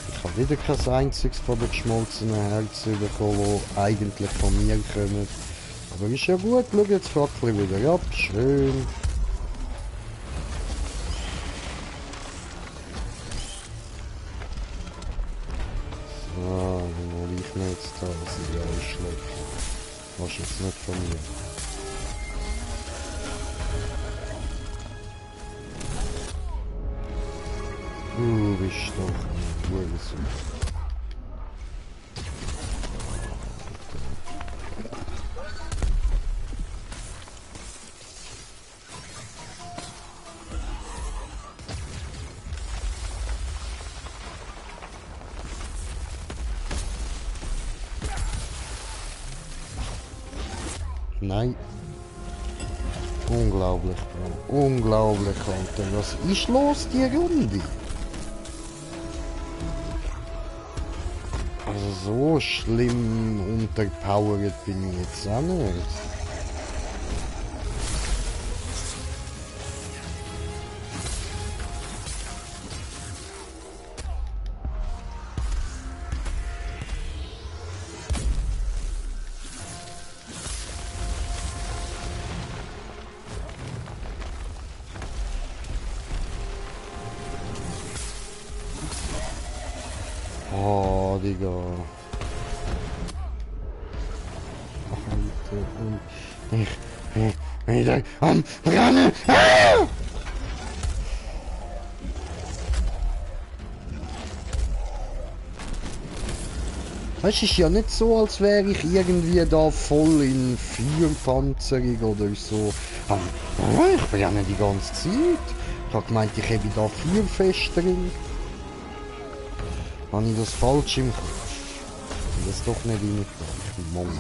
Ich habe wieder kein einziges von den geschmolzenen Herzen bekommen, die eigentlich von mir kommen. Aber ist ja gut, schau jetzt Fackel wieder ab, schön. So, dann hol ich mir jetzt da, was ich ausschleppe. Das ist jetzt nicht von mir. Du bist doch ein Hurensohn. Nein. Unglaublich, Bro. Unglaublich, Alter. Was ist los, die Runde? Also so schlimm unterpowered bin ich jetzt auch nicht. Oh, Digga. Alter, und ich wieder am Rennen. Ah! Es ist ja nicht so, als wäre ich irgendwie da voll in Feuerpanzerung oder so. Ich bin ja nicht die ganze Zeit. Ich habe gemeint, ich habe da Feuerfest drin. Habe ich das falsch im Kopf? Ich das doch nicht reingebracht. Mann.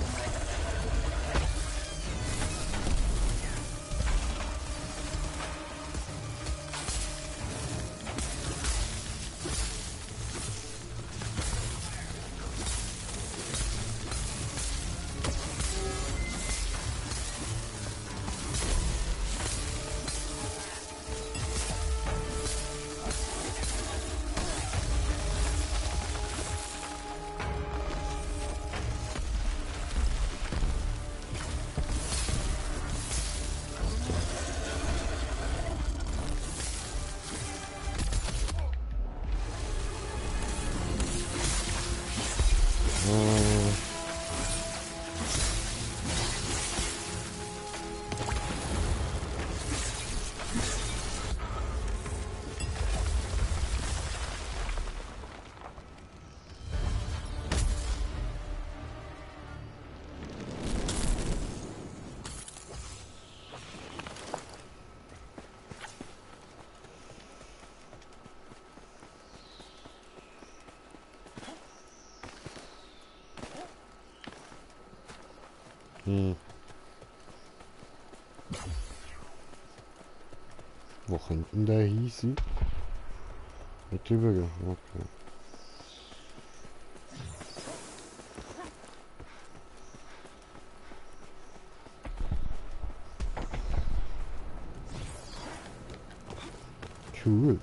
Hm. Wo könnte denn der hin sein? Nicht übergehen, okay. Cool.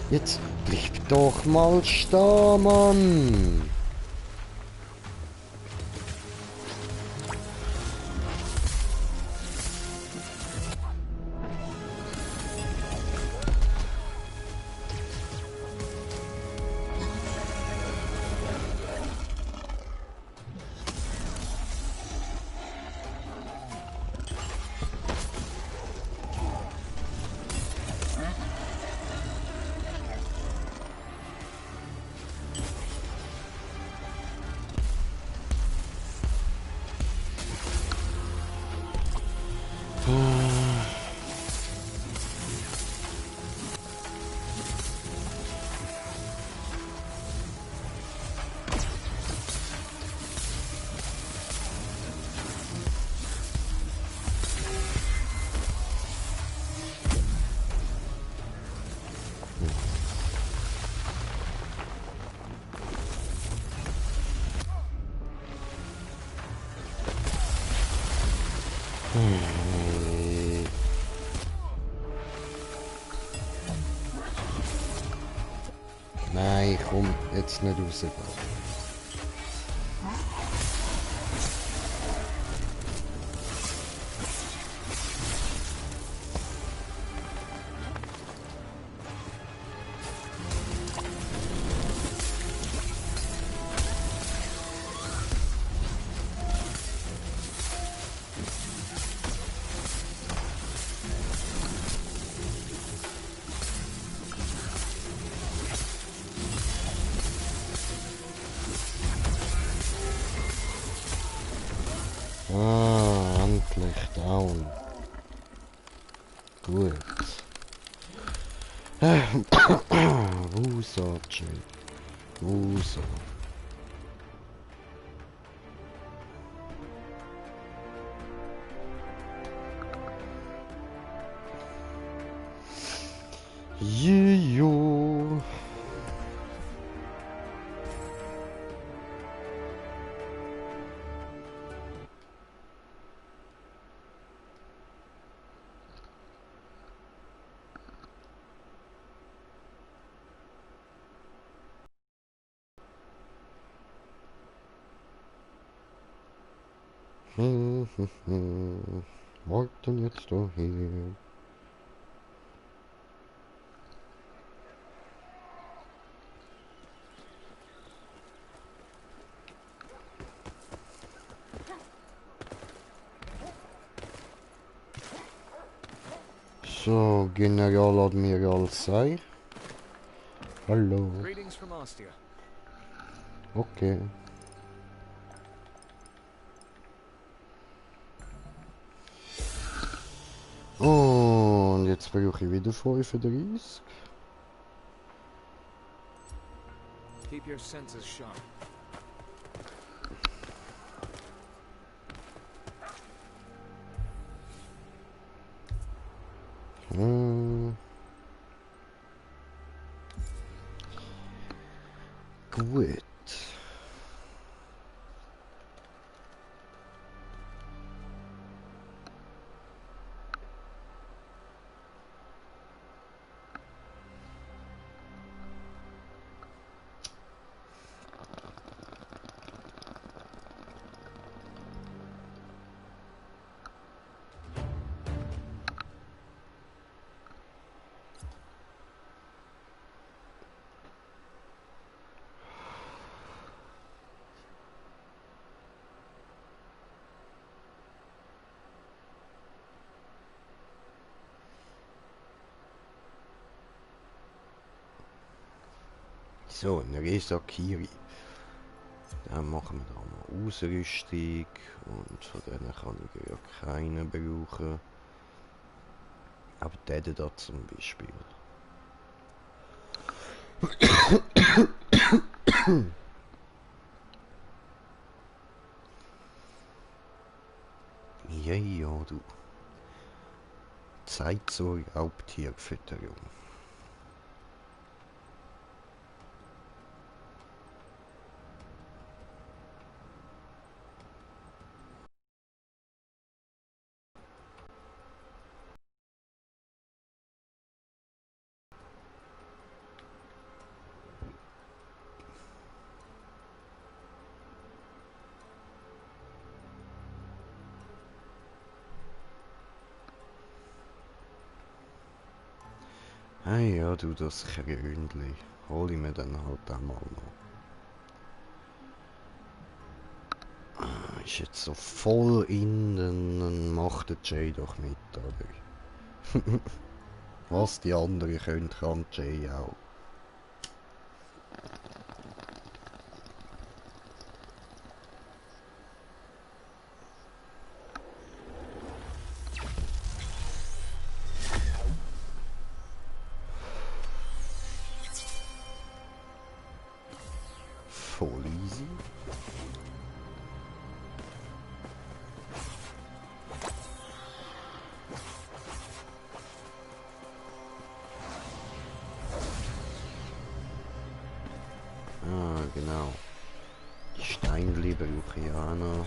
Jetzt bleib doch mal stehen, Mann! Nein, komm, jetzt nicht rausgehen. Ah, endlich down. Gut. Wusa, Jay. Wusa. Juju. Was denn jetzt da hier? So, Generaladmiral sei. Hallo. Greetings from Ostia. Okay. Und jetzt brauche ich wieder 35. Keep your senses sharp. Gut. So, ein Resakiri. Dann machen wir da mal Ausrüstung. Und von denen kann ich ja keinen brauchen. Aber den da zum Beispiel. Ja, ja, du. Zeit zur Raubtierfütterung. Ah ja, du, das Krönli. Hol ich mir dann halt einmal noch. Ist jetzt so voll in, dann macht der Jay doch mit, oder? Was die anderen können, kann Jay auch. Voll easy. Ah, genau. Die Steinli brauche ich auch noch.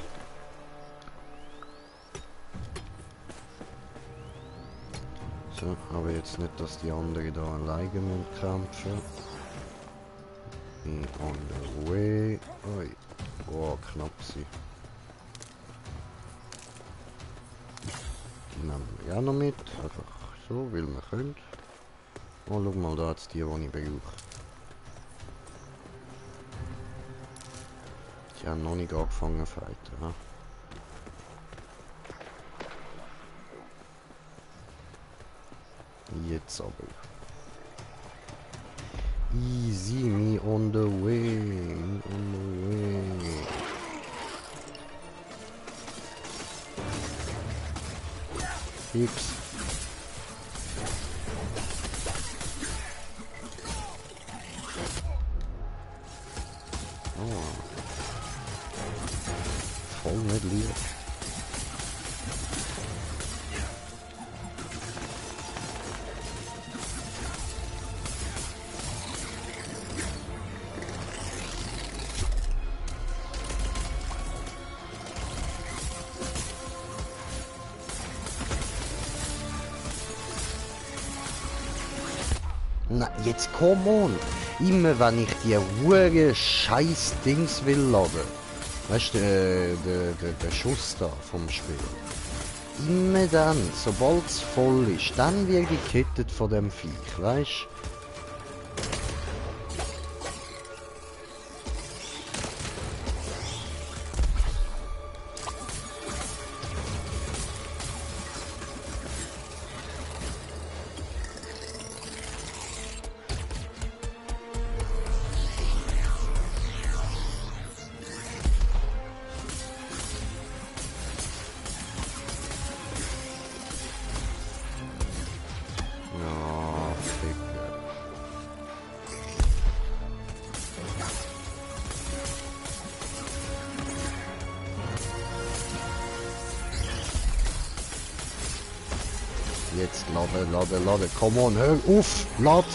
So, aber jetzt nicht, dass die anderen da alleine kämpfen. On the way. Oi. Oh, knapp sie. Die nehmen wir auch noch mit. Einfach so, weil wir können. Oh, schau mal, da jetzt die ich brauche. Die haben noch nicht angefangen zu fighten. Ja? Jetzt aber. Easy, me on the way, me on the way. Fix. Oh. Voll nicht lieb. Na, jetzt come on! Immer wenn ich die hure scheiß Dings will laden. Weißt du, der Schuss da vom Spiel. Immer dann, sobald es voll ist, dann wird ich gekettet von dem Viech, weißt du? Ja, Ficker. Jetzt lade, come on, hör auf, lad!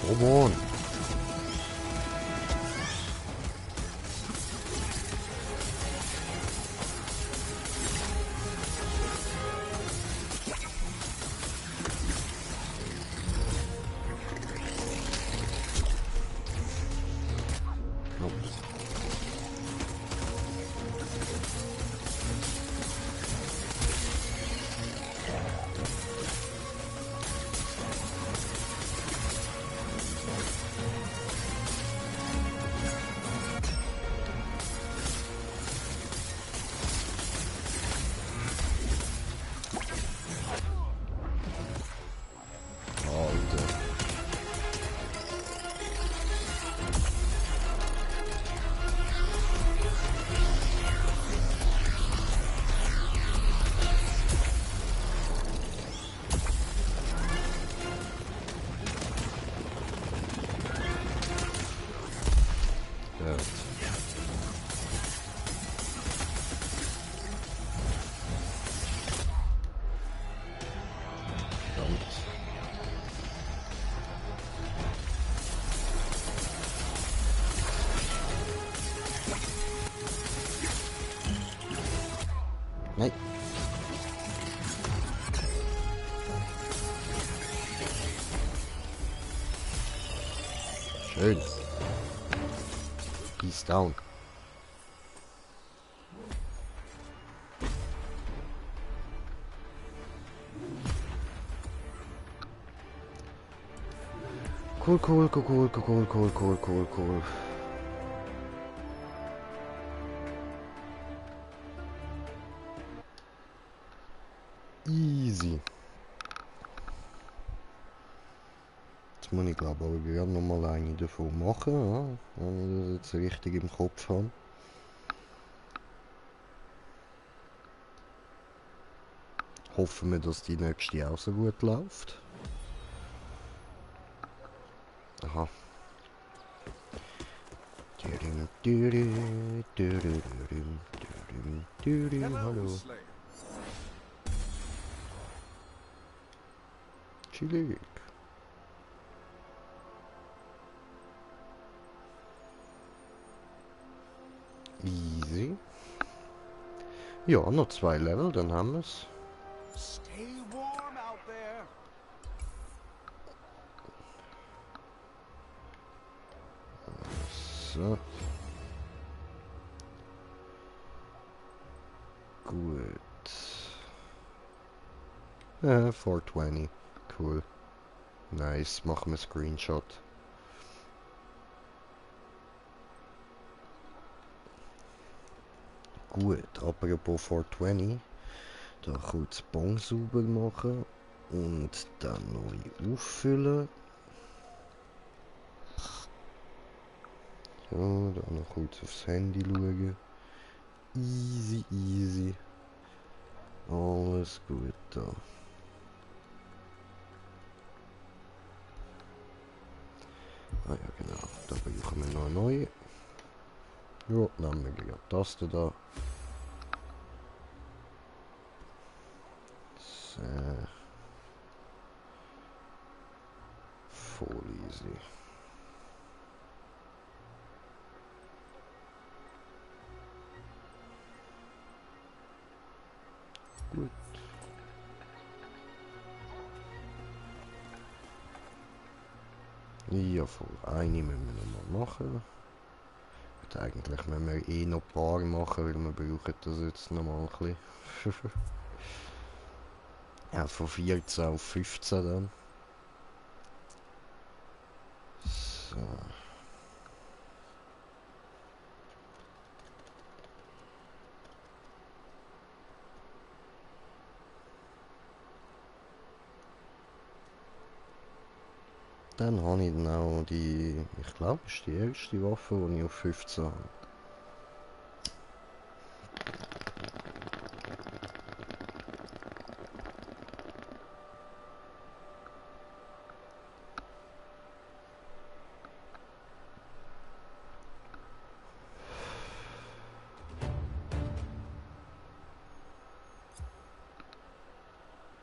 Come on. Nein. Schön. He's down. Cool. Easy. Jetzt muss ich glaube auch gerne nochmal eine davon machen, ja? Wenn ich das jetzt richtig im Kopf habe. Hoffen wir, dass die nächste auch so gut läuft. Aha. Hallo. Chillig. Easy. Ja, noch 2 Level, dann haben wir es. Stay warm out there. So. Gut. 420. Cool. Nice, machen wir Screenshot. Gut, apropos 420. Da kurz Bon sauber machen und dann neu auffüllen. Ja, dann noch kurz aufs Handy schauen. Easy. Alles gut da. Ah ja, genau. Da brauchen wir noch eine neue. Ja, nehmen wir gleich die Taste da. So. Voll easy. Gut. Ja, voll. Eine müssen wir noch mal machen. Und eigentlich müssen wir eh noch ein paar machen, weil wir brauchen das jetzt noch mal ein bisschen. Ja, von 14 auf 15 dann. So. Dann habe ich dann auch die, ich glaube, das ist die erste Waffe, die ich auf 15 habe.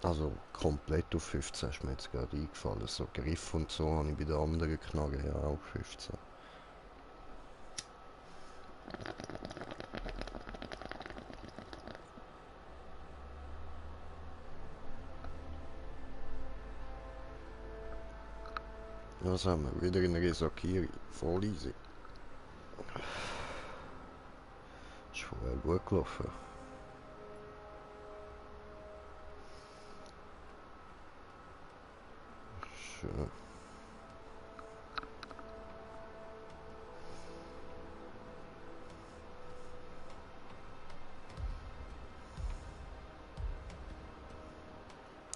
Also komplett auf 15 ist mir jetzt gerade eingefallen. So Griff und so habe ich bei den anderen Knarren ja auch 15. Was haben wir? Wieder eine Resakiri. Voll easy. Ist vorher gut gelaufen. Schön.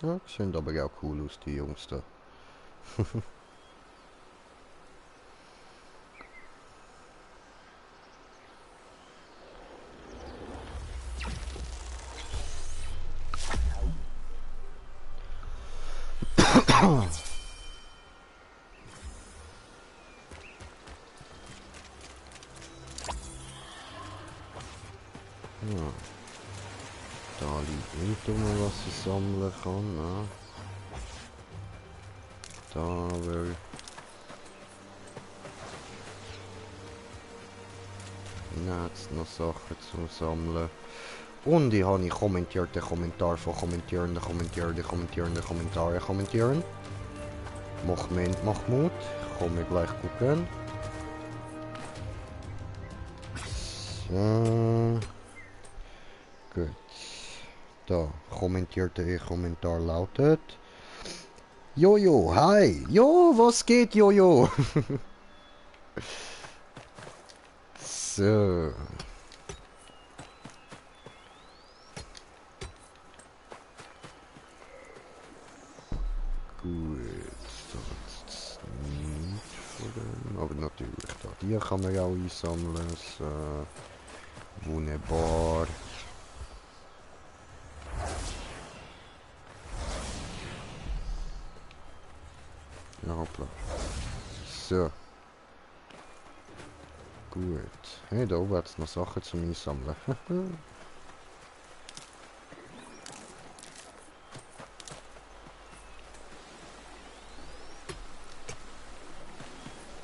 Ja, sehen aber auch cool aus, die Jungs da. Ja. Da liegt nicht um, was ich sammeln kann. Ne? Da wäre jetzt noch Sachen zum Sammeln. Und ich habe kommentiert den Kommentar von Kommentierenden. Kommentare kommentieren. Mach Mut. Komme gleich gucken. So. Gut. Da, kommentierte Kommentar lautet: Jojo, hi! Jo, was geht, Jojo? So. Gut, das ist nicht von dem, aber natürlich da. Die kann man ja auch einsammeln. So. Wunderbar. Ja, hoppla. So. Gut. Hey, da oben hat es noch Sachen zum Einsammeln.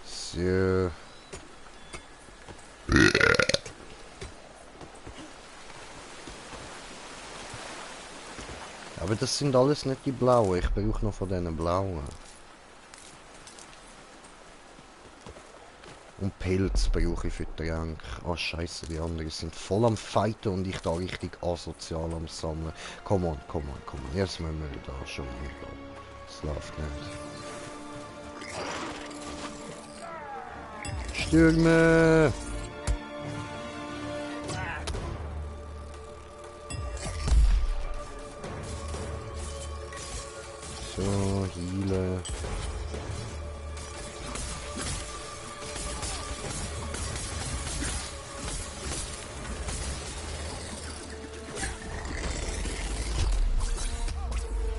So. Aber das sind alles nicht die blauen. Ich brauche noch von diesen blauen. Und Pilz brauche ich für die Tränke. Ah, scheiße, die anderen sind voll am Fighten und ich da richtig asozial am Sammeln. Come on. Jetzt müssen wir da schon hingehen. Das läuft nicht. Stürme! So, healen.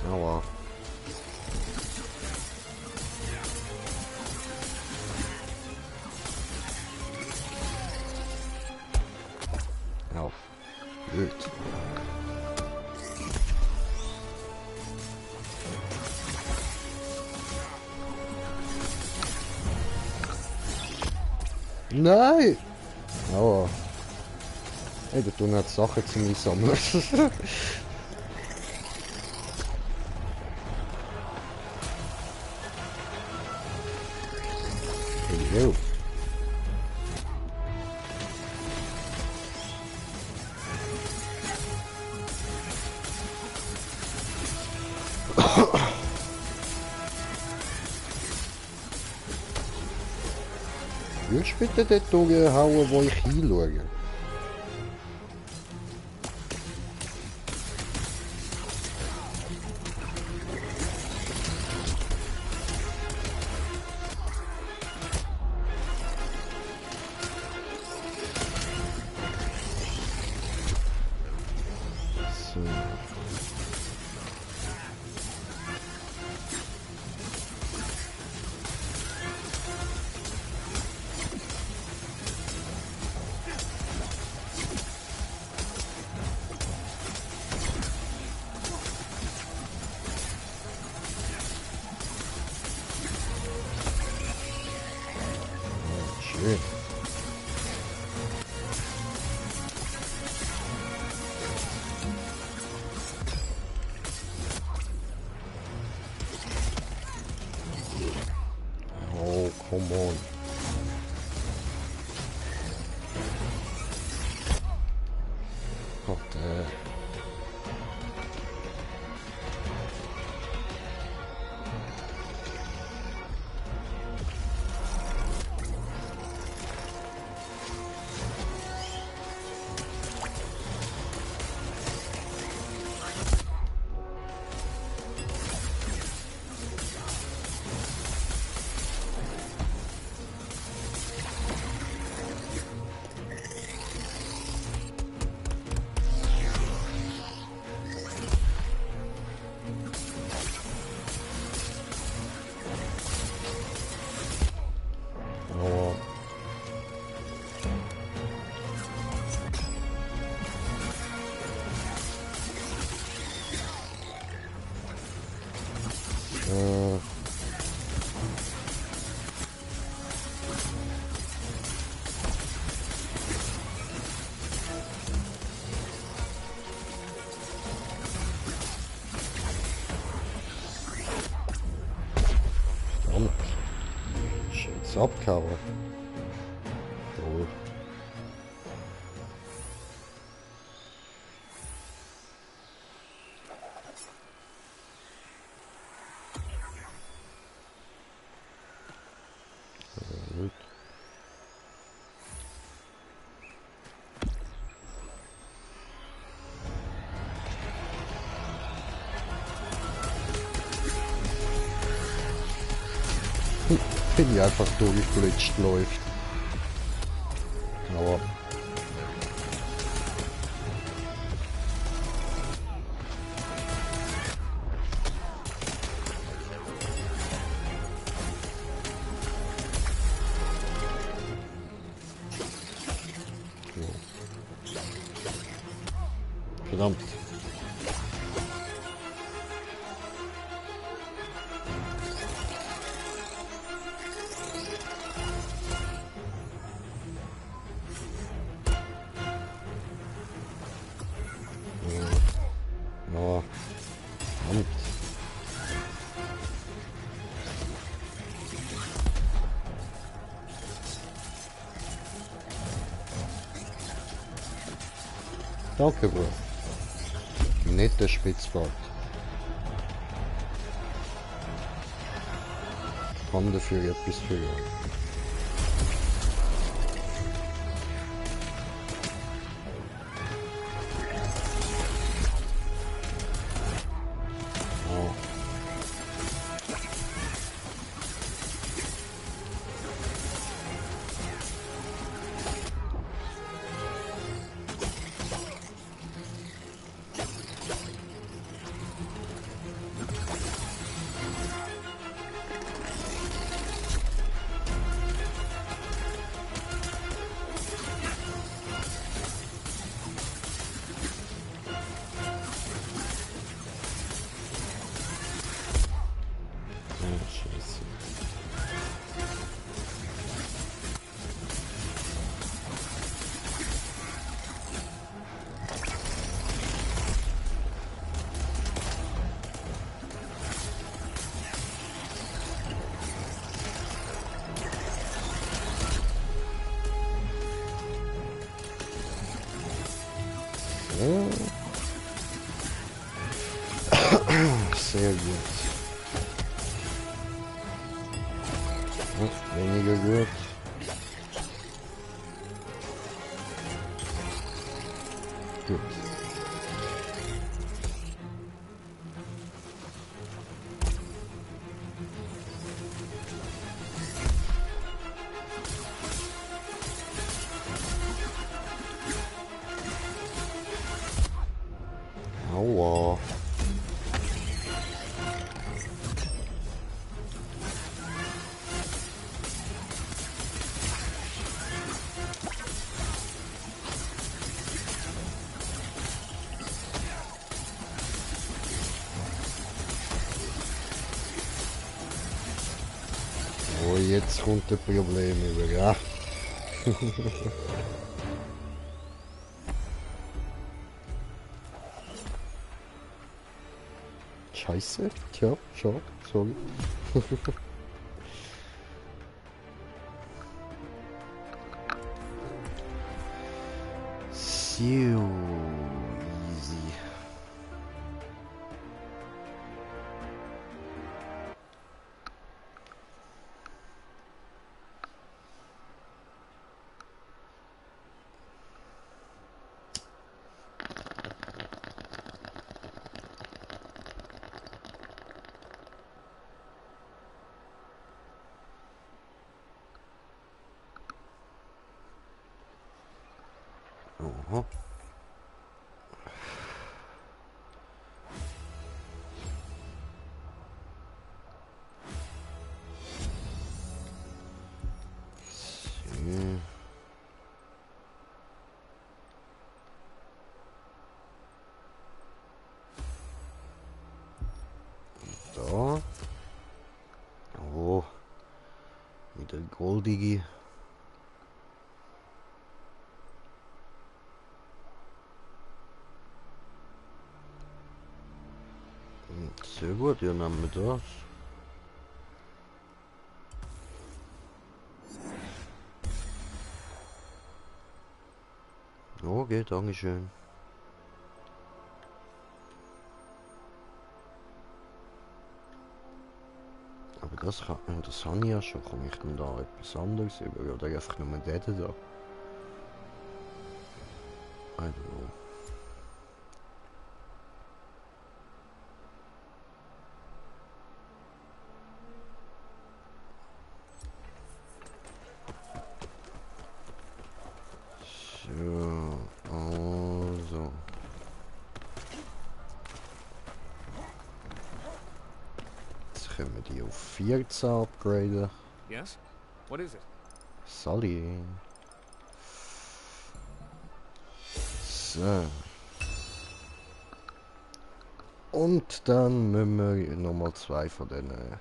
Aua. Au. Blöd. Nein! Aua. Hey, da tun jetzt Sachen zu mir sammeln. Jo. Würdest du bitte dort durchhauen, wo ich hinschaue? So. Come on. Gott, oh. Verdammt. Ist jetzt abgehauen. Toll. Gut. Bin ich einfach durchgelutscht läuft. Aber verdammt. Ja, verdammt. Danke, Bro. Netter Spitzbart. Kann dafür etwas für. Scheiße. So. Sehr gut. Weniger gut. Gut. Aua. Oh, jetzt kommt ein Problem über, ja. Scheiße, tja, schade, sorry. So, easy. Aha. So. Da. Oh. Wieder goldige. Sehr gut, ja, nehmen wir das. Okay, dankeschön. Aber das kann, das habe ich ja schon. Komme ich denn da etwas anderes über? Oder einfach nur den da? I don't know. So, also. Jetzt können wir die auf 14 upgraden. Yes? What is it? Sally. So. Und dann müssen wir nochmal 2 von diesen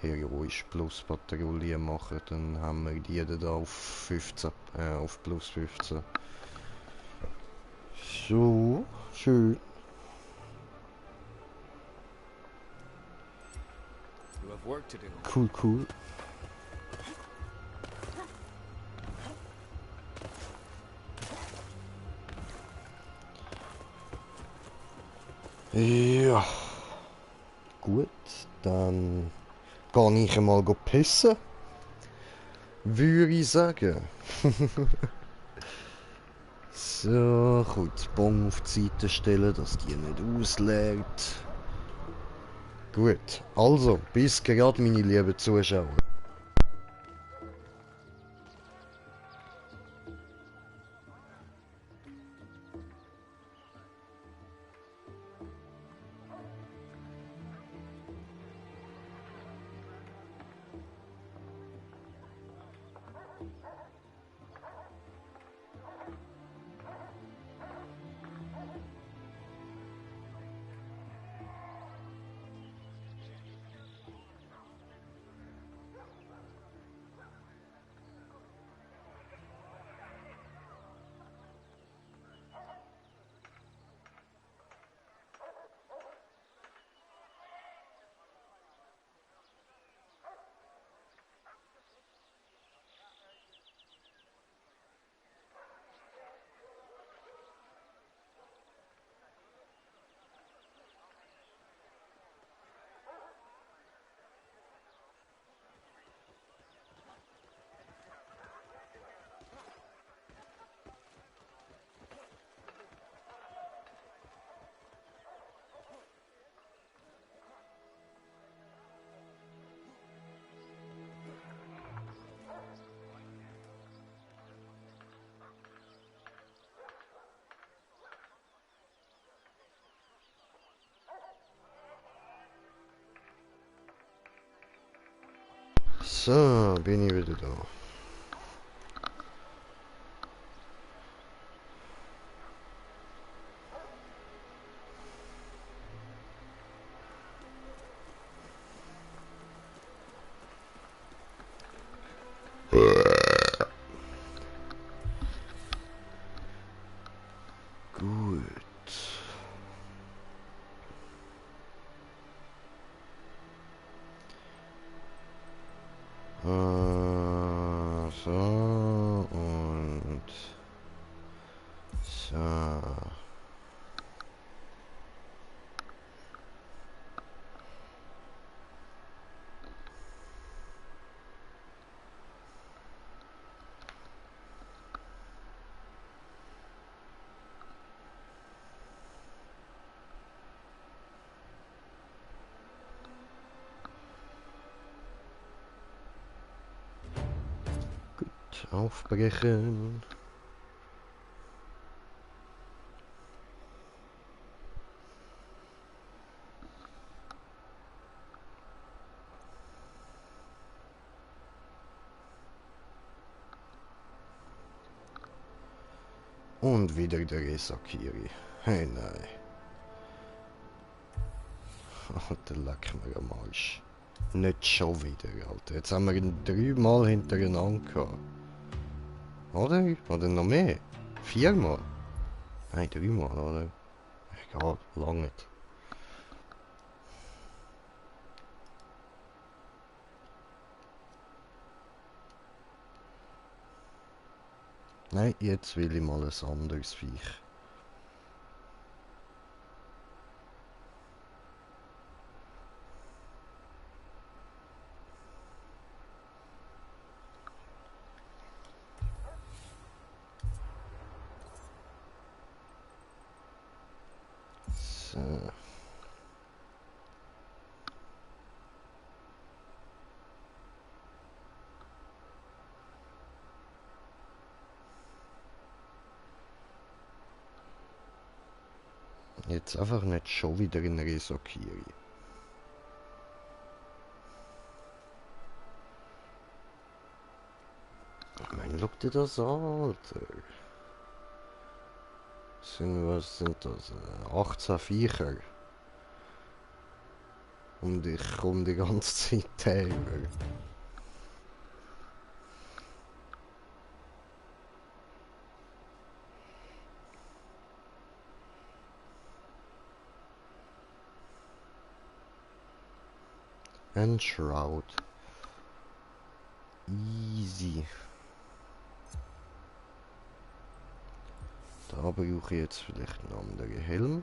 Heroisch Plus Patrouillen machen. Dann haben wir die da auf 15, auf plus 15. So, schön. You have work to do. Cool, cool. Ja. Gut, dann gehe ich mal pissen. Würde ich sagen. So, kurz die Bon auf die Seite stellen, dass die nicht ausleert. Gut, also, bis gerade, meine lieben Zuschauer. So, bin ich wieder da. Gut. So und so. aufbrechen. Und wieder der Esakiri. Hey, nein. Alter, leck mir am Arsch. Nicht schon wieder, Alter. Jetzt haben wir ihn 3-mal hintereinander gehabt. Oder? Oder noch mehr? 4-mal? Nein, 3-mal, oder? Egal, lange nicht. Nein, jetzt will ich mal ein anderes Viech. So. Jetzt einfach nicht schon wieder in Resokiri. Ich meine, schau dir das an, Alter. Was sind das? 18 Viecher. Und ich komme die ganze Zeit her. Enshroud. Easy. Da brauche ich jetzt vielleicht einen anderen Helm.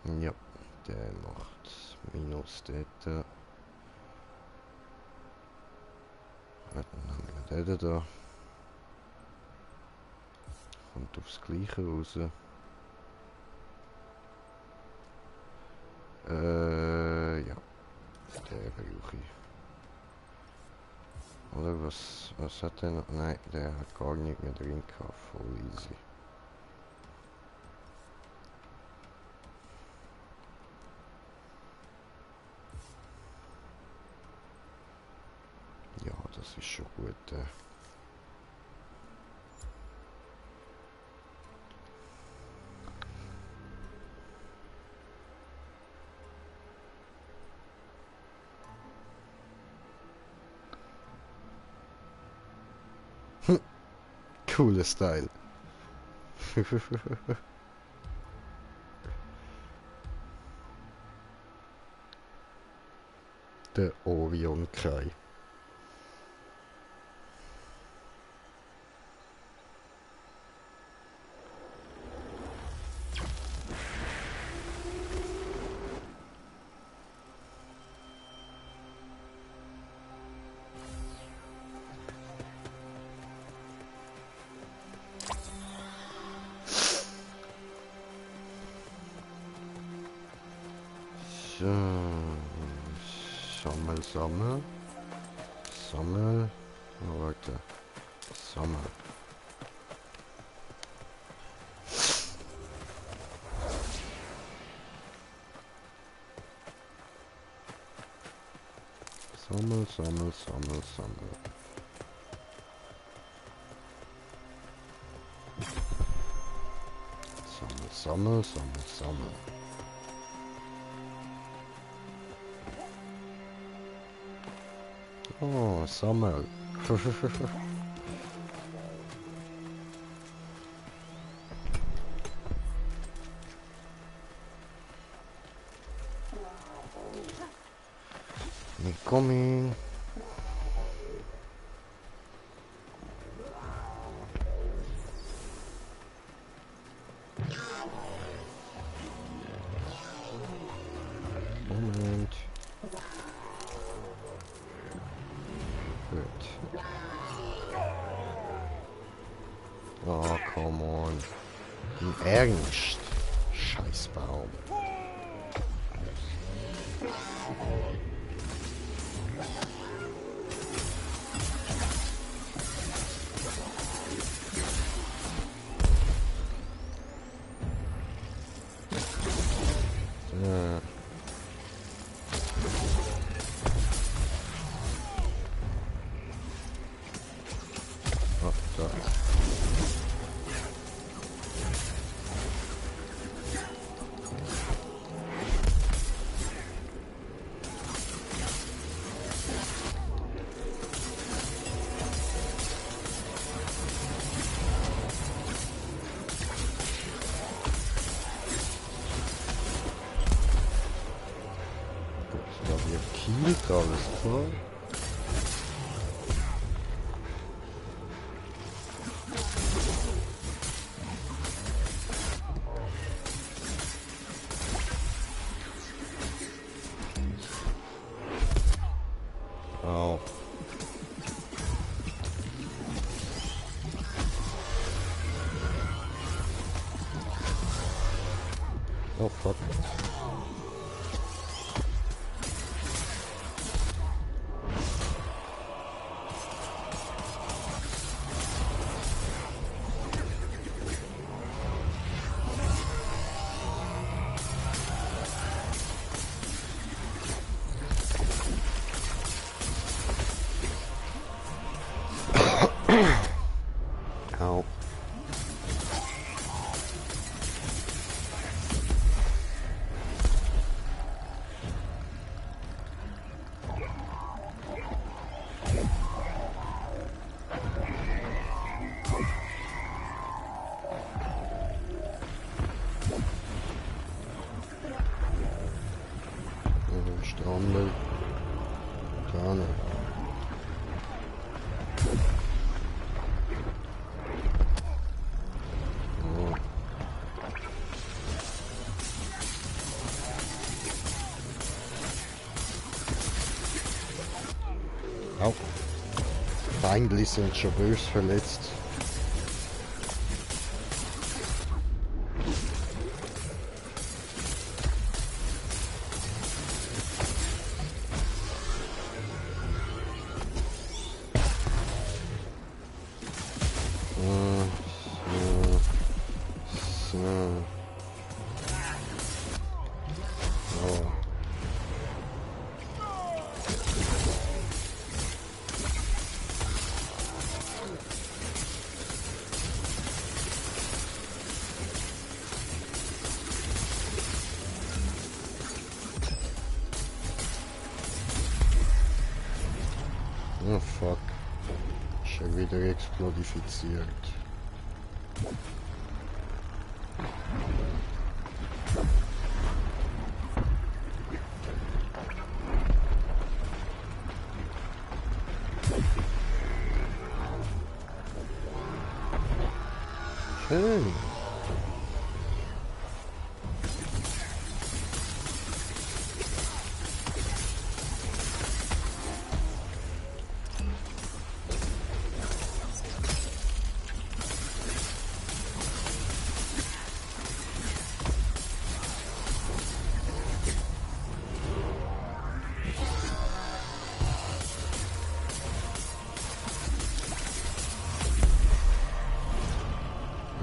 Ja, der macht minus dort. Dann haben wir den da. Kommt aufs Gleiche raus. Ja. Der brauche ich. Oder was hat der noch? Nein, der hat gar nicht mehr drin gehabt. Voll easy. Ja, das ist schon gut. Cooler Style. Der Orion Kai. So, Sammel. Oh, warte. Sammel. Sammel. Sammel. Oh, Sammel. Coming. Moment. Gut. Oh, come on. Im Ernst. Scheiß Baum. Oh, da. Da wird gekillt, alles klar. Au. Oh fuck. Au. Strammel. Gerne. Au. Feindlich sind schon bös verletzt. So. Oh. Oh fuck. Schon wieder explodifiziert. Schön.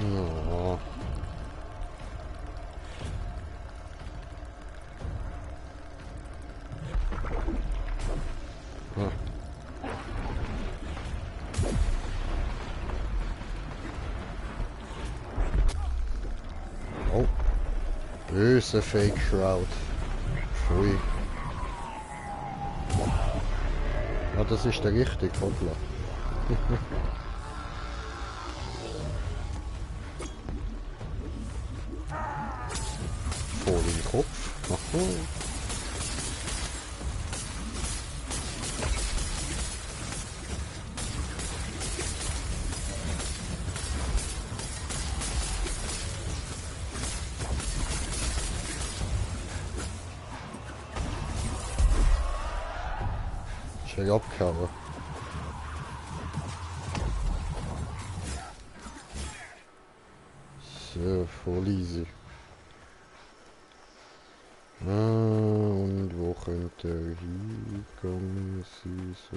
Ja. Ah. Oh. Böse Fake Shroud. Pfui. Ah, das ist der richtige, hoppla. Voll im Kopf. Aha. Schön abgehauen. So, voll easy. Und wo könnte der hingegangen sein so.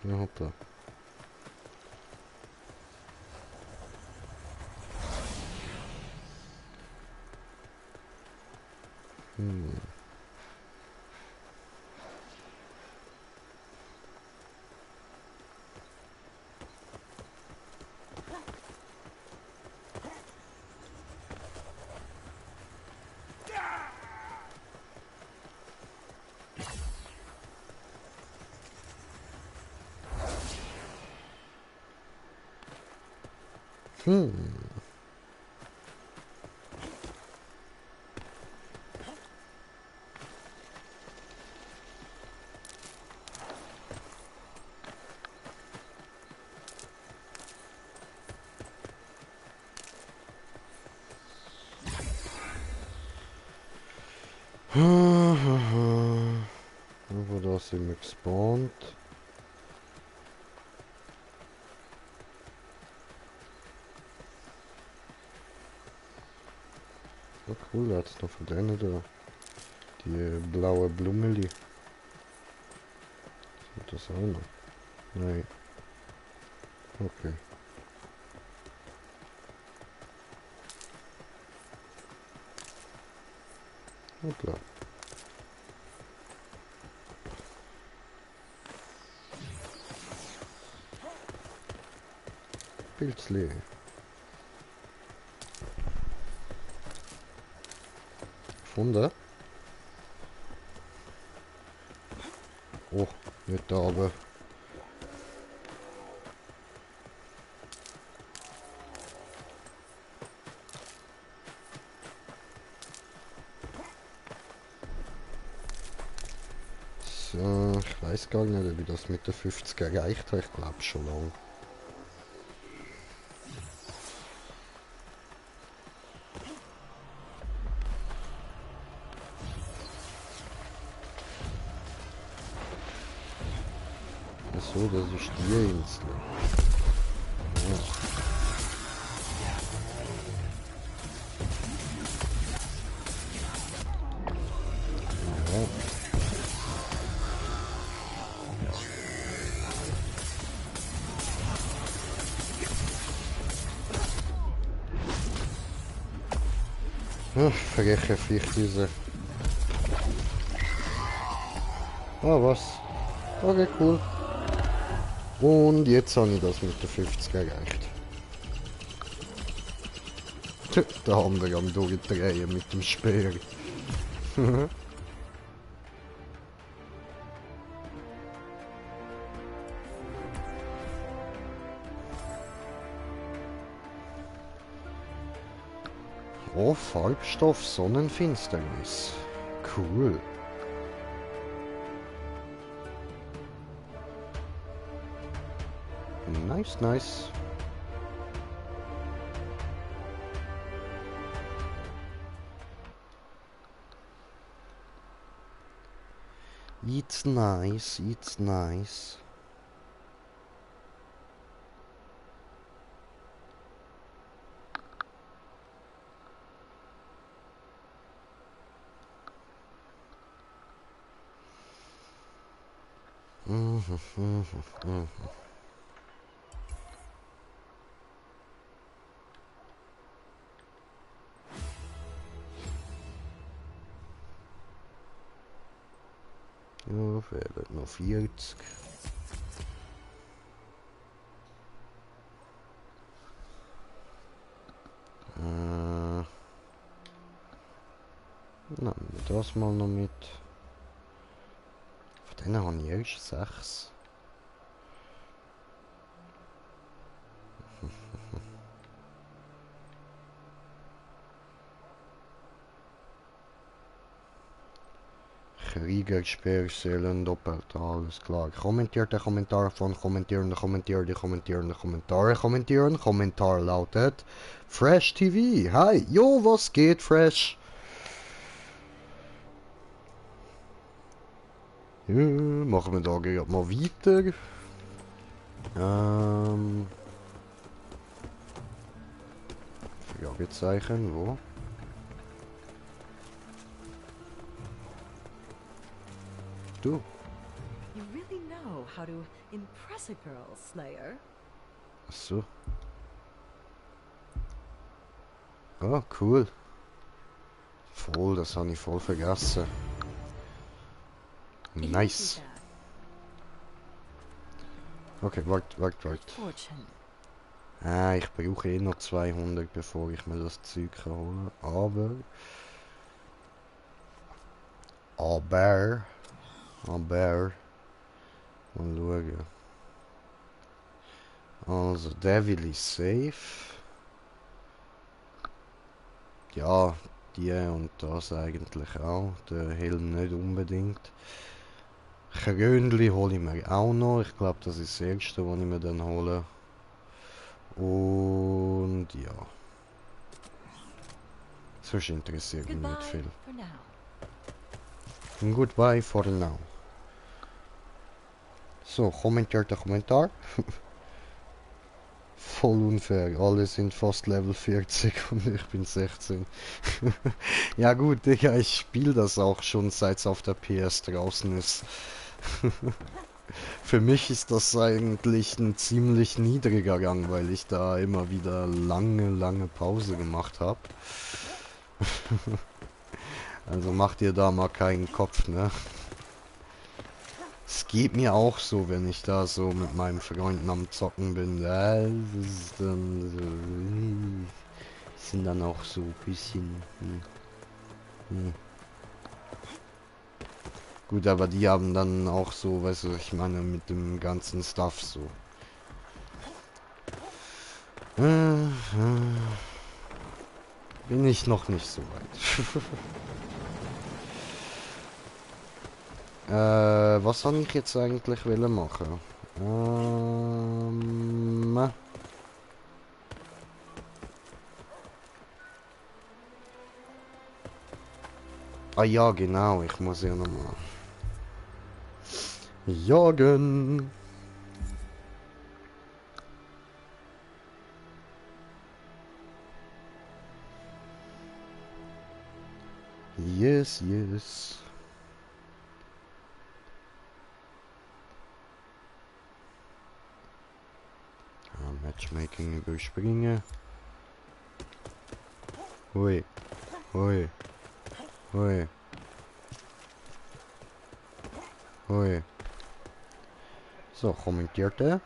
Ja, hoppla. Aber da sind wir gespawnt. Oh cool, jetzt noch von denen da. Die blaue Blumeli. Sind das auch noch? Nein. Okay. Hoppla. Pilzli. Gefunden? Oh, nicht da aber. So, ich weiß gar nicht, ob ich das mit der 50 erreicht habe. Ich glaube schon lange. So, das ist die Insel. Ja. Ja, freche Fichtwiese. Ah, was? Okay, cool. Und jetzt habe ich das mit der 50 erreicht. Da haben wir am Durchdrehen mit dem Speer. Oh, Farbstoff Sonnenfinsternis. Cool. Nice, nice. It's nice, it's nice. Ja, fehlen noch 40. Nehmen wir das mal noch mit. Von denen habe ich erst 6. Kriegerspeer, Seelen, doppelt, alles klar. Kommentiert der Kommentar von kommentieren, kommentieren, kommentieren, Kommentare kommentieren. Kommentar lautet Fresh TV. Hi, jo, was geht, Fresh? Ja, machen wir da gerade mal weiter. Ähm... Fragezeichen, wo? Du? You really know how to impress a girl, Slayer. Ach so. Oh, cool. Voll, das habe ich voll vergessen. Nice. Okay, wart. Fortune. Ah, ich brauche eh noch 200, bevor ich mir das Zeug kann holen. Aber... Mal schauen. Also, der will ich safe. Ja, die und das eigentlich auch. Der Helm nicht unbedingt. Krönli hole ich mir auch noch. Ich glaube, das ist das erste, was ich mir dann hole. Und ja. Sonst interessiert mich nicht viel. For now. Goodbye for now. So, kommentiert der Kommentar. Voll unfair. Alle sind fast Level 40 und ich bin 16. Ja gut, Digga, ich spiele das auch schon seit es auf der PS draußen ist. Für mich ist das eigentlich ein ziemlich niedriger Gang, weil ich da immer wieder lange Pause gemacht habe. Also macht ihr da mal keinen Kopf, ne? Es geht mir auch so, wenn ich da so mit meinen Freunden am Zocken bin. Das ist dann so, sind dann auch so ein bisschen... Gut, aber die haben dann auch so, weißt du, ich meine, mit dem ganzen Stuff so. Bin ich noch nicht so weit. Was soll ich jetzt eigentlich machen? Ah ja, genau, ich muss ja nochmal jagen. Yes. Matchmaking überspringen. Hui. So, kommentiert er.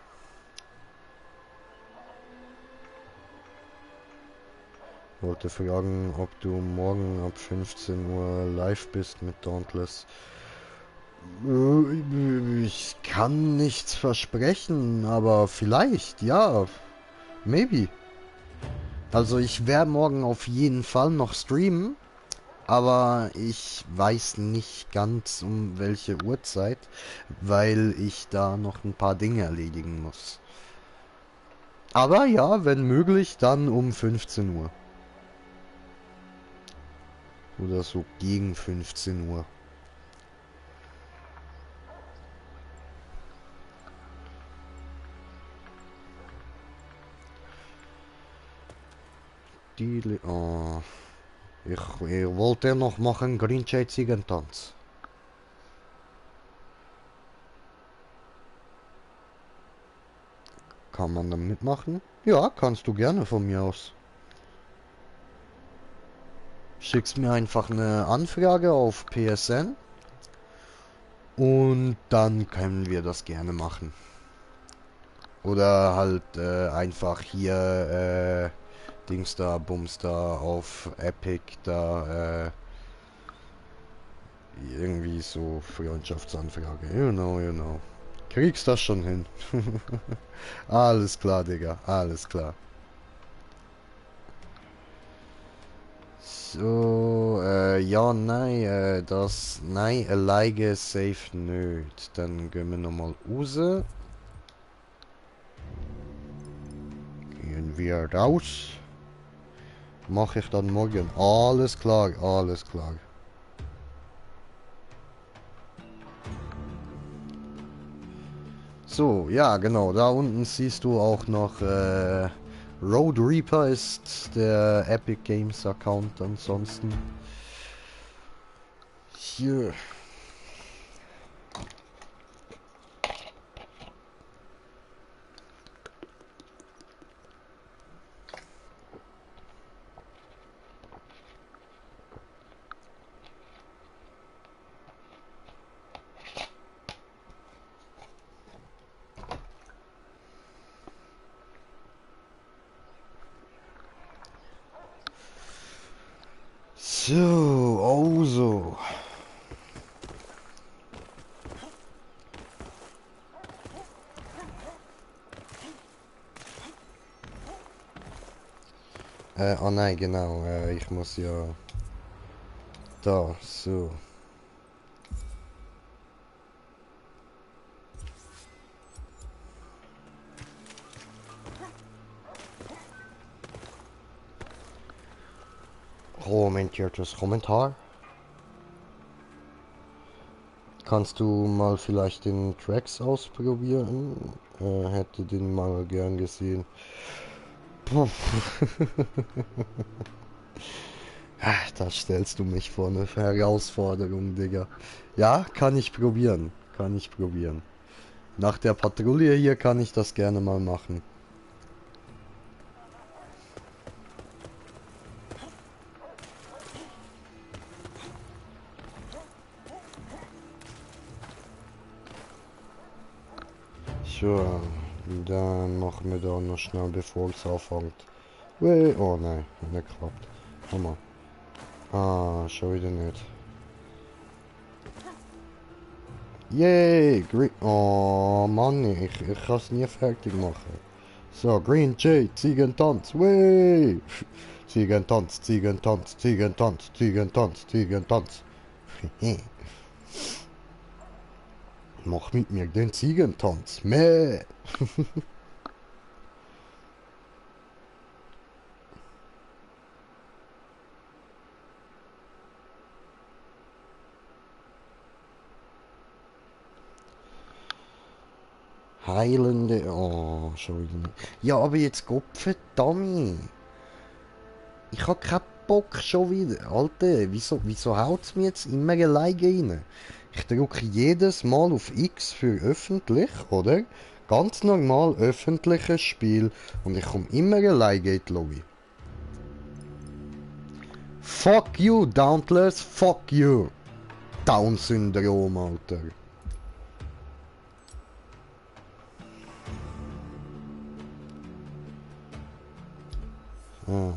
Wollte fragen, ob du morgen ab 15 Uhr live bist mit Dauntless. Ich kann nichts versprechen, aber vielleicht, ja. Maybe. Also ich werde morgen auf jeden Fall noch streamen. Aber ich weiß nicht ganz um welche Uhrzeit, weil ich da noch ein paar Dinge erledigen muss. Aber ja, wenn möglich, dann um 15 Uhr. Oder so gegen 15 Uhr. Oh. Ich wollte noch machen Green Shade Ziegentanz. Kann man dann mitmachen? Ja, kannst du gerne von mir aus. Schickst mir einfach eine Anfrage auf PSN. Und dann können wir das gerne machen. Oder halt einfach hier Dings da, Bums da auf Epic da irgendwie so Freundschaftsanfrage. You know. Kriegst das schon hin. Alles klar, Digga. Alles klar. So, ja, nein, nein, alleine safe nicht. Dann gehen wir nochmal raus. Gehen wir raus. Mache ich dann morgen. Alles klar. So, ja, genau. Da unten siehst du auch noch, Road Reaper ist der Epic Games Account ansonsten. Hier. So, also. Oh nein, genau. Ich muss ja... Da, so. Kommentiertes Kommentar. Kannst du mal vielleicht den Tracks ausprobieren? Hätte den mal gern gesehen. Puh. Da stellst du mich vor eine Herausforderung, Digga. Ja, kann ich probieren. Kann ich probieren. Nach der Patrouille hier kann ich das gerne mal machen. So, dann machen wir da noch schnell, bevor es anfängt. Oh nein, nicht geklappt. Hammer. Ah, schon wieder nicht. Yay! Green. Oh Mann, ich kann es nie fertig machen. So, Green Jay, Ziegentanz. Wey! Ziegentanz, Ziegentanz, Ziegentanz, Ziegentanz, Ziegentanz. Mach mit mir den Ziegentanz. Meh! Heilende. Oh, schon wieder nicht. Ja, aber jetzt Gottverdammt. Ich hab keinen Bock schon wieder. Alter, wieso haut's mir jetzt immer alleine rein? Ich drücke jedes Mal auf X für öffentlich, oder? Ganz normal öffentliches Spiel und ich komme immer alleine in die Lobby. Fuck you, Dauntless, fuck you. Down-Syndrom, Alter. Ah.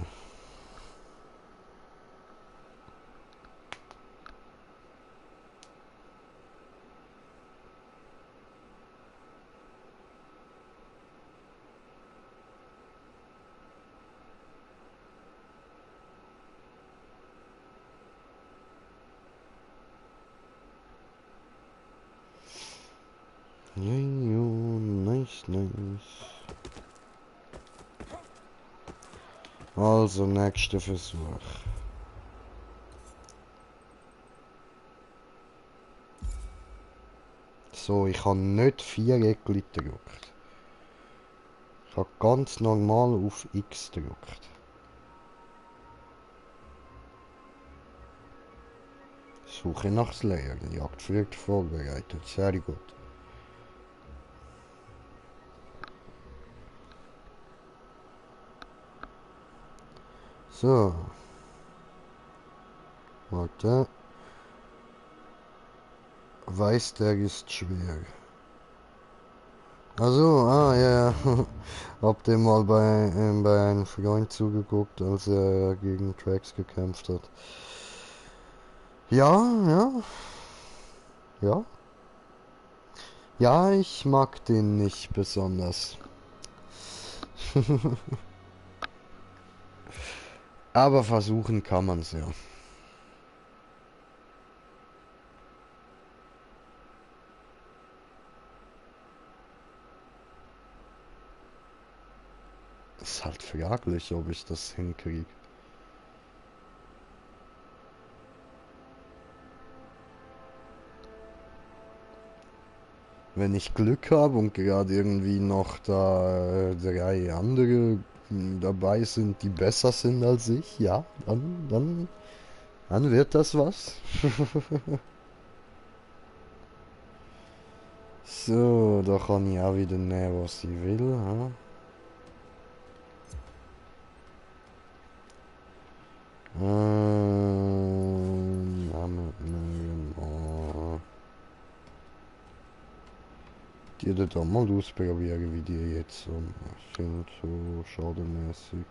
Ja, nice, nice. Also, nächster Versuch. So, ich habe nicht Viereckli gedrückt. Ich habe ganz normal auf X gedrückt. Suche nach Slayer. Jagdflug vorbereitet. Sehr gut. So. Warte. Weiß, der ist schwer. Also, ah ja, ja. Hab dem mal bei einem Freund zugeguckt, als er gegen Trax gekämpft hat. Ja, ja, ja. Ja, ich mag den nicht besonders. Aber versuchen kann man's ja. Ist halt fraglich, ob ich das hinkriege. wenn ich Glück habe und gerade irgendwie noch da 3 andere dabei sind, die besser sind als ich, ja, dann wird das was. So, da kann ich auch wieder nehmen, was ich will. Ha? Die da mal ausprobieren, wie die jetzt so sind, so schadenmäßig.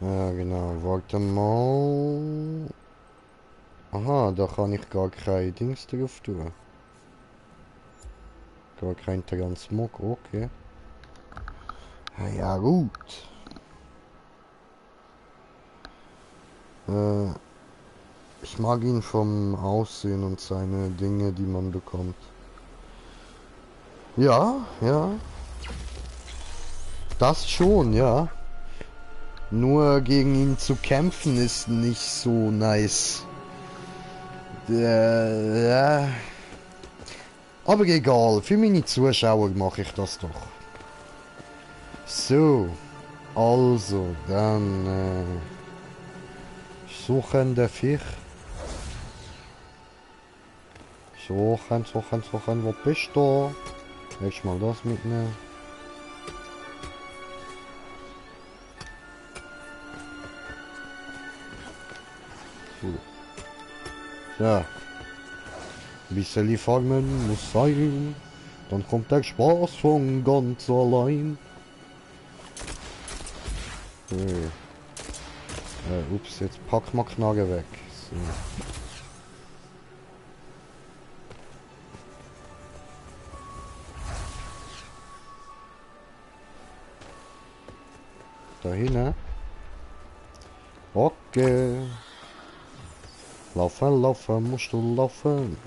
Ja, genau, warte mal. Aha, da kann ich gar kein Dings drauf tun. Gar kein Transmog, okay. Ja, gut. Ich mag ihn vom Aussehen und seine Dinge, die man bekommt. Ja, ja. Das schon, ja. Nur gegen ihn zu kämpfen ist nicht so nice. Ja. Aber egal, für meine Zuschauer mache ich das doch. So. Also, dann suchen der Fisch. Suchen, wo bist du? Willst mal das mitnehmen? So. Ein bisschen fangen muss sein, dann kommt der Spaß von ganz allein. Ups, jetzt pack mal Knarre weg. So. Da hinten. Okay. Laufen, laufen, musst du laufen.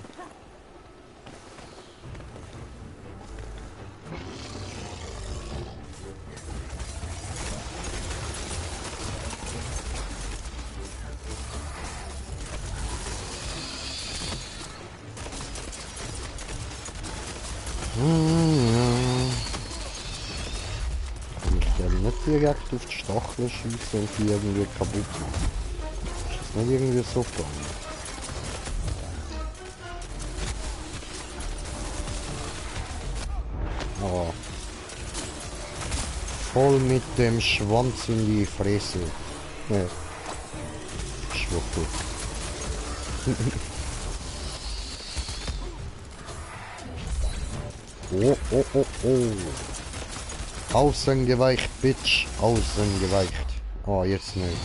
Nicht direkt auf die Stacheln schießen und die irgendwie kaputt machen. Das ist nicht irgendwie so gegangen. Oh. Voll mit dem Schwanz in die Fresse. Ja. Schwuppel. Oh, oh, oh, oh. Außengeweicht, Bitch. Außengeweicht. Oh, jetzt nicht.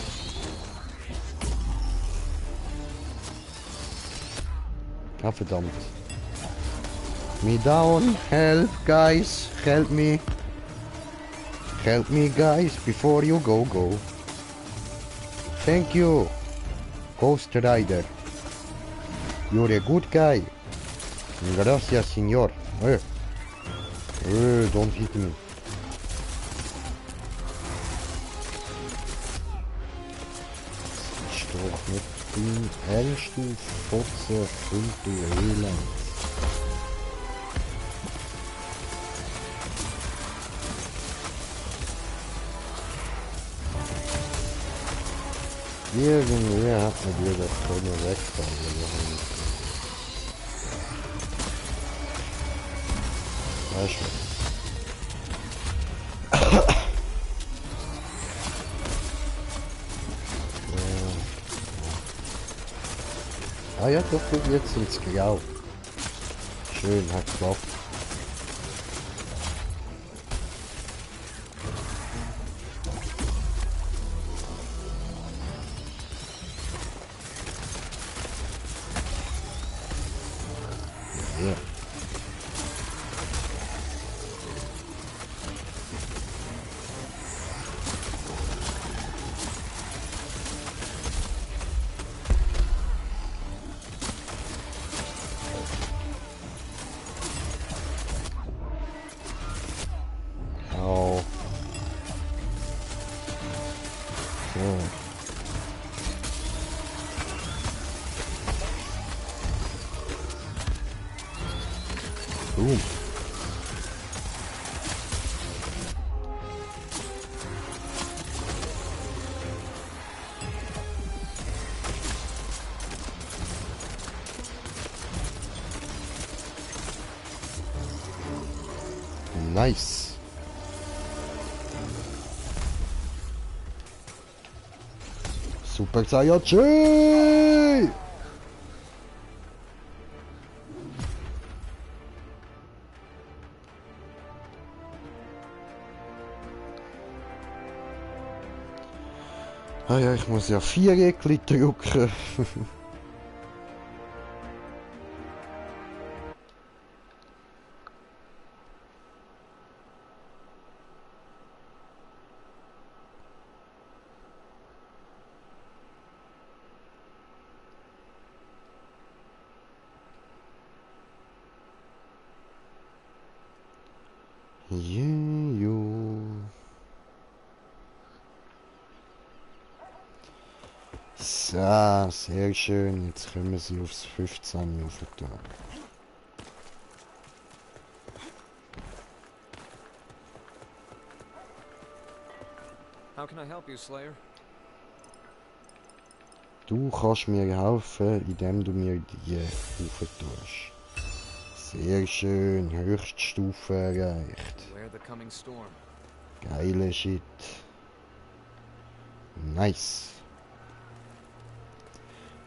Ah, verdammt. Me down. Help, guys. Help me. Help me, guys, before you go. Thank you. Ghost Rider. You're a good guy. Gracias, señor. Don't hit me. Doch mit dem ernsten Fotze und Duellen. Irgendwie hat man dir das Können wegfahren. Weißt du? Ah ja, doch, jetzt sind's grau. Schön, hat geklappt. Ja. Boom. Nice. Super Saiyajin! Ah ja, ich muss ja 4 Eckli drücken. Jejo. So, sehr schön. Jetzt können wir sie aufs 15 aufentun. How can I help you, Slayer? Du kannst mir helfen, indem du mir die aufentust. Sehr schön. Höchststufe erreicht. Beware the coming storm. Geile Shit. Nice.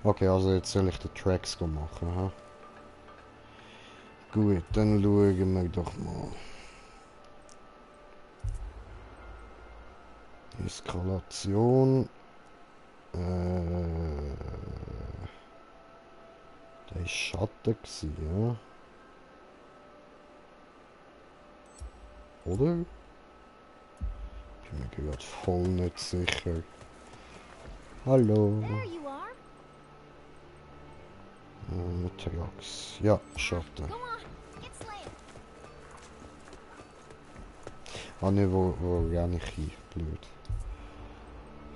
Okay, also jetzt soll ich die Tracks machen, ha? Gut, dann schauen wir doch mal. Eskalation. Der war Schatten, ja? Oder? Bin mir gerade voll nicht sicher. Hallo. There you are. Trax. Ja, Schatten. Go on, get Slayer. Ah ne, wo renne ich hin? Blöd.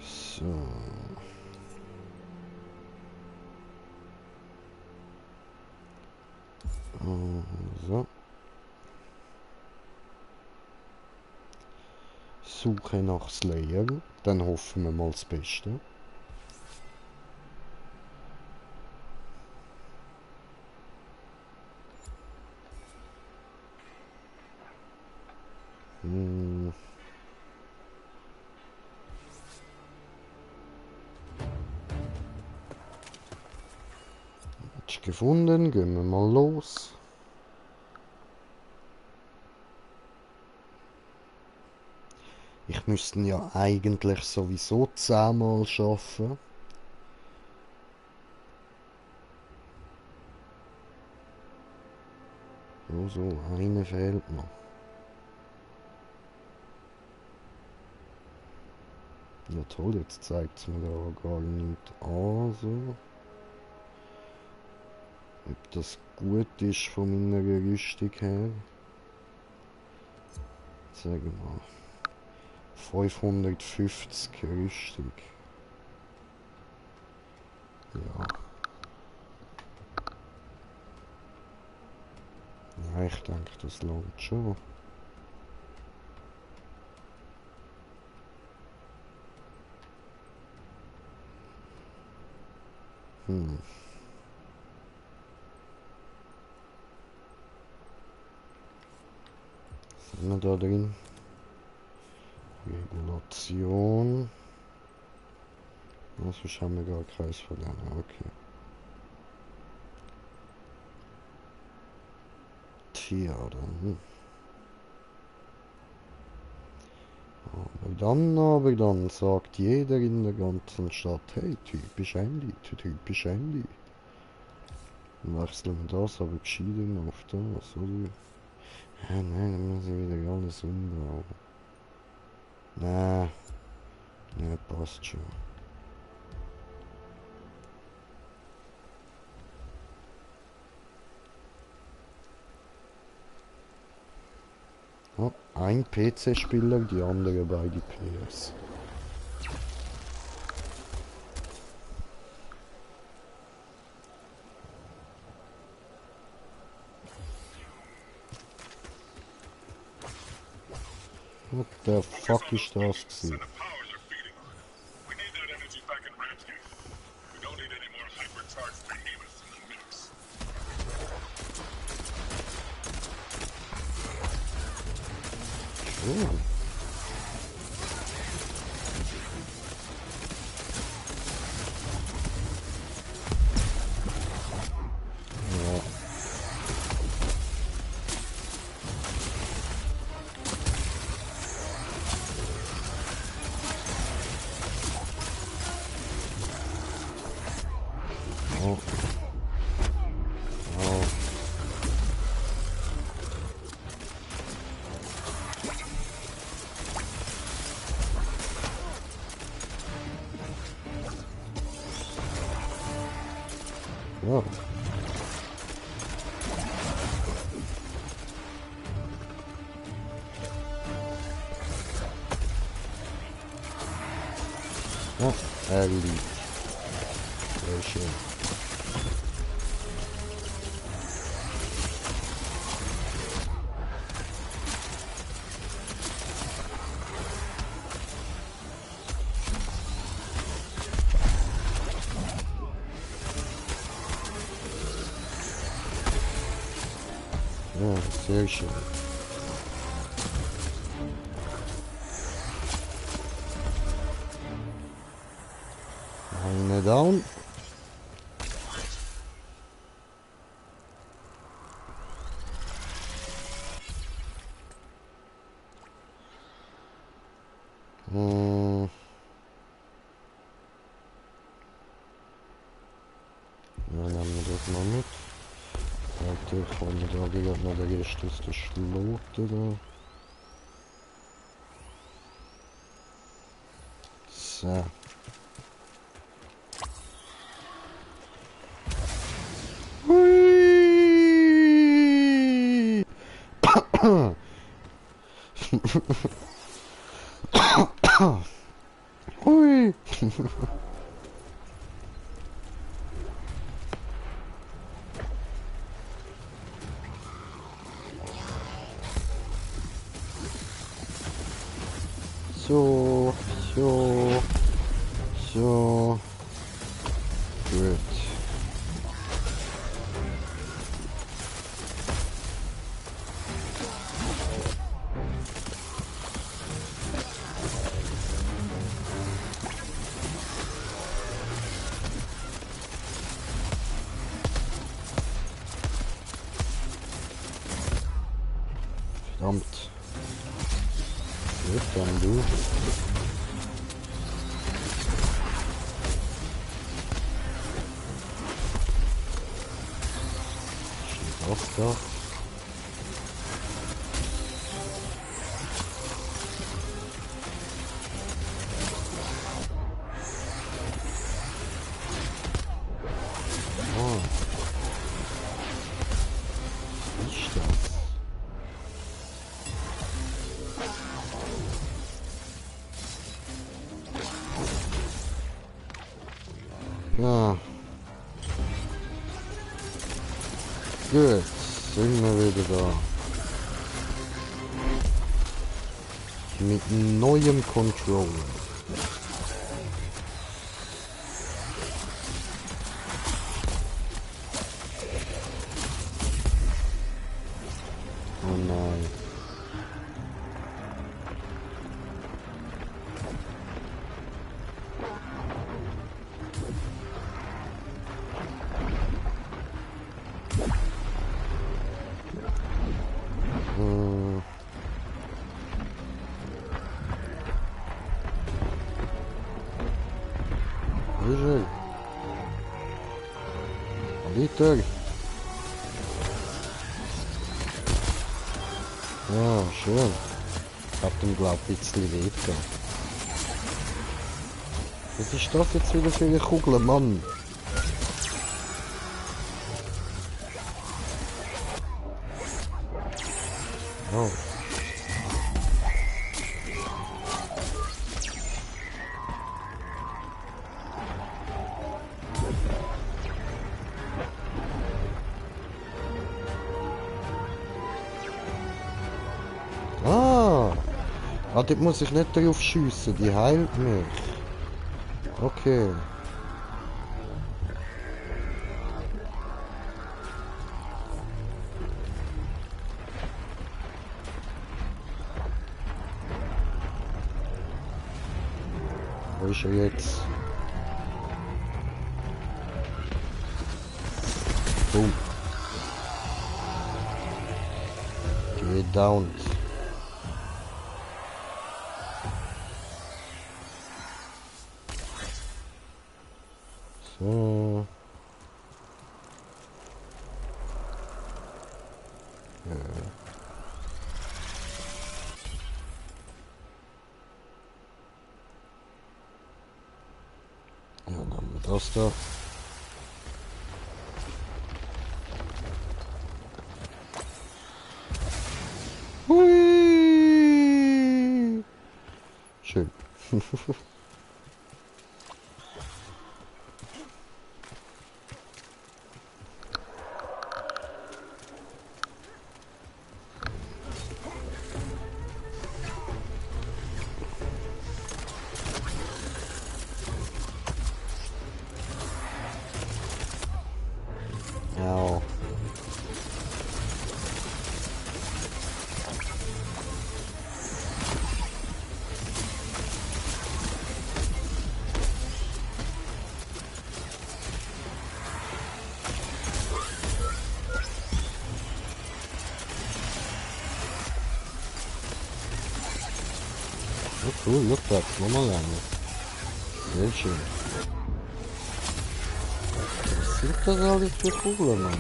So. So. Suche nach Slayer. Dann hoffen wir mal das Beste. Match gefunden, gehen wir mal los. Ich müsste ja eigentlich sowieso 10-mal schaffen. So, eine fehlt noch. Ja toll, jetzt zeigt es mir da gar nicht an, so. Ob das gut ist von meiner Rüstung her. Sagen wir mal. 550 Rüstung. Ja. Ja, ich denke, das lohnt schon. Was haben wir da drin? Regulation. Sonst haben wir gar keins von denen. Okay. Tja, dann. Aber dann sagt jeder in der ganzen Stadt, hey, typisch Handy, typisch Handy. Dann wechseln wir das aber gescheiden auf das, oder? Ja, nein, dann müssen wir wieder alles umbauen. Nein, nein, passt schon. Oh, ein PC-Spieler, die andere beide PS. What the fuck ist das gewesen? powers are feeding. We need that energy back in Ramsgate. We don't need any more hypercharged behemoths in the mix. Oh. Ja. Oh. Oh. Ja. Ja, er liegt. Sehr schön. Ja, sehr schön. Eine down. Hm. Ja, nehmen wir das mal mit. Weiter kann man da wieder noch der erste Schlote da. So. Hui! Hui! So, so, so. Gut. Verdammt. Gut, dann du. Steht auf da. Oh. Was ist das? Ja. Gut, sind wir wieder da. Mit neuem Controller. Oh nein. Wyżej. Liter. Ja, schön. Hat ihm, glaub ich, ein bisschen wehgetan. Was ist das jetzt wieder für eine Kugel, Mann? Oh. Ah, Ah, dort muss ich nicht drauf schiessen, die heilt mich. Okay. Wo ist er jetzt? Boom. Geh down. So. Ja, dann haben wir das da. Hui! Schön. Ja. Oh cool, look that, nochmal eine. Sehr schön. Was sind das alles für Kugeln, Mann?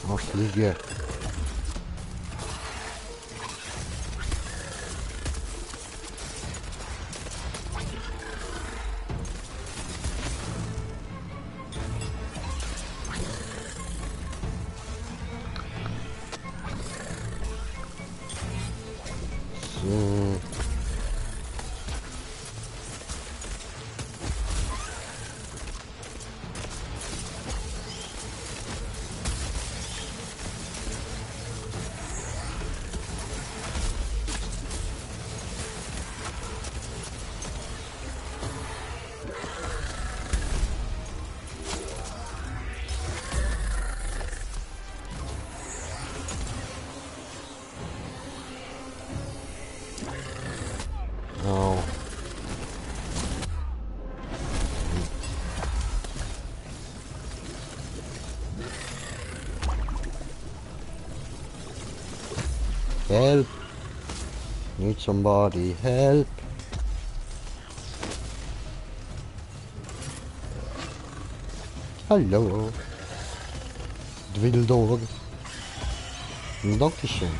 Ach, Fliege. So. Oh. Help! Need somebody help! Hallo! Dwildog! Dankeschön!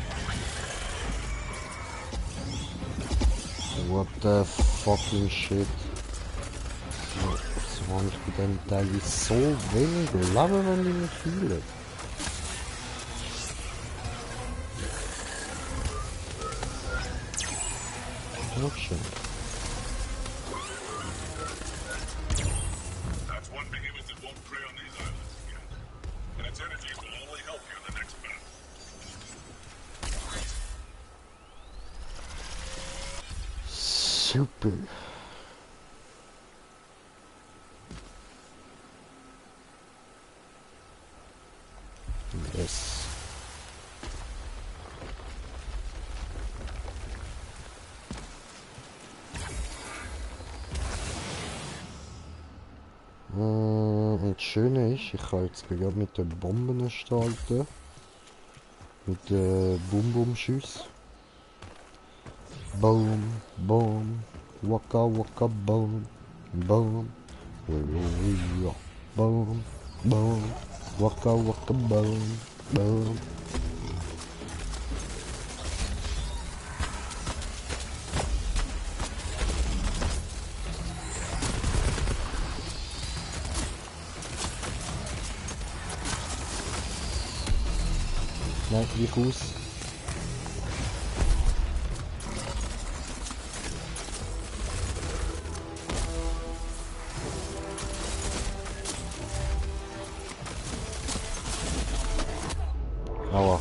What the fucking shit? Was war nicht mit dem Teil so wenig Lava, wenn die nicht viele? Dankeschön. That's one behemoth that won't prey on these islands again. And its energies will only help you in the next battle. Super. Yes. Und das Schöne ist, ich kann jetzt gerade mit den Bomben starten. Mit den Bum-Bum-Schüssen. Boom, boom, waka waka boom, boom, ja, boom, boom, waka waka boom, boom. Nein, wie aus. Aua.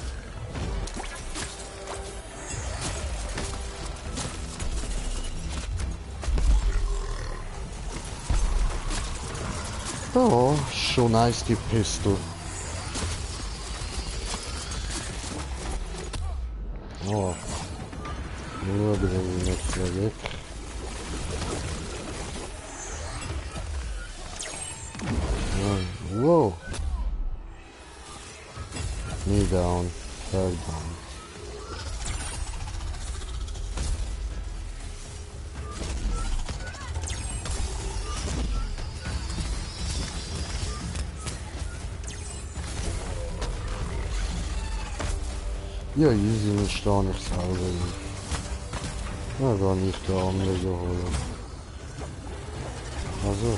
Oh, schon nice die Pistol. Oh. Nur bringen wir nicht mehr weg. Wow. Knee down. Fell down. Ja, easy, dann stehe ich selber hin. Ja, gar nicht der andere holen. Also.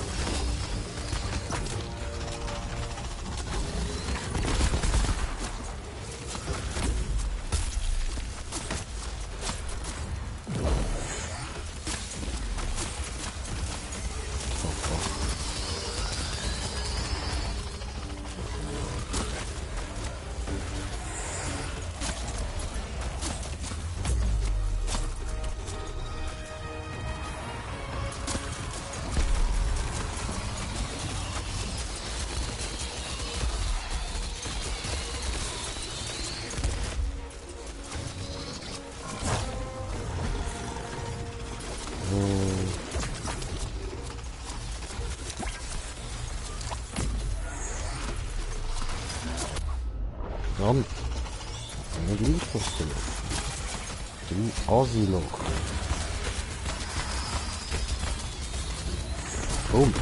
Verdammt. Eine Linkposten. Du Assi-Loch. Boom.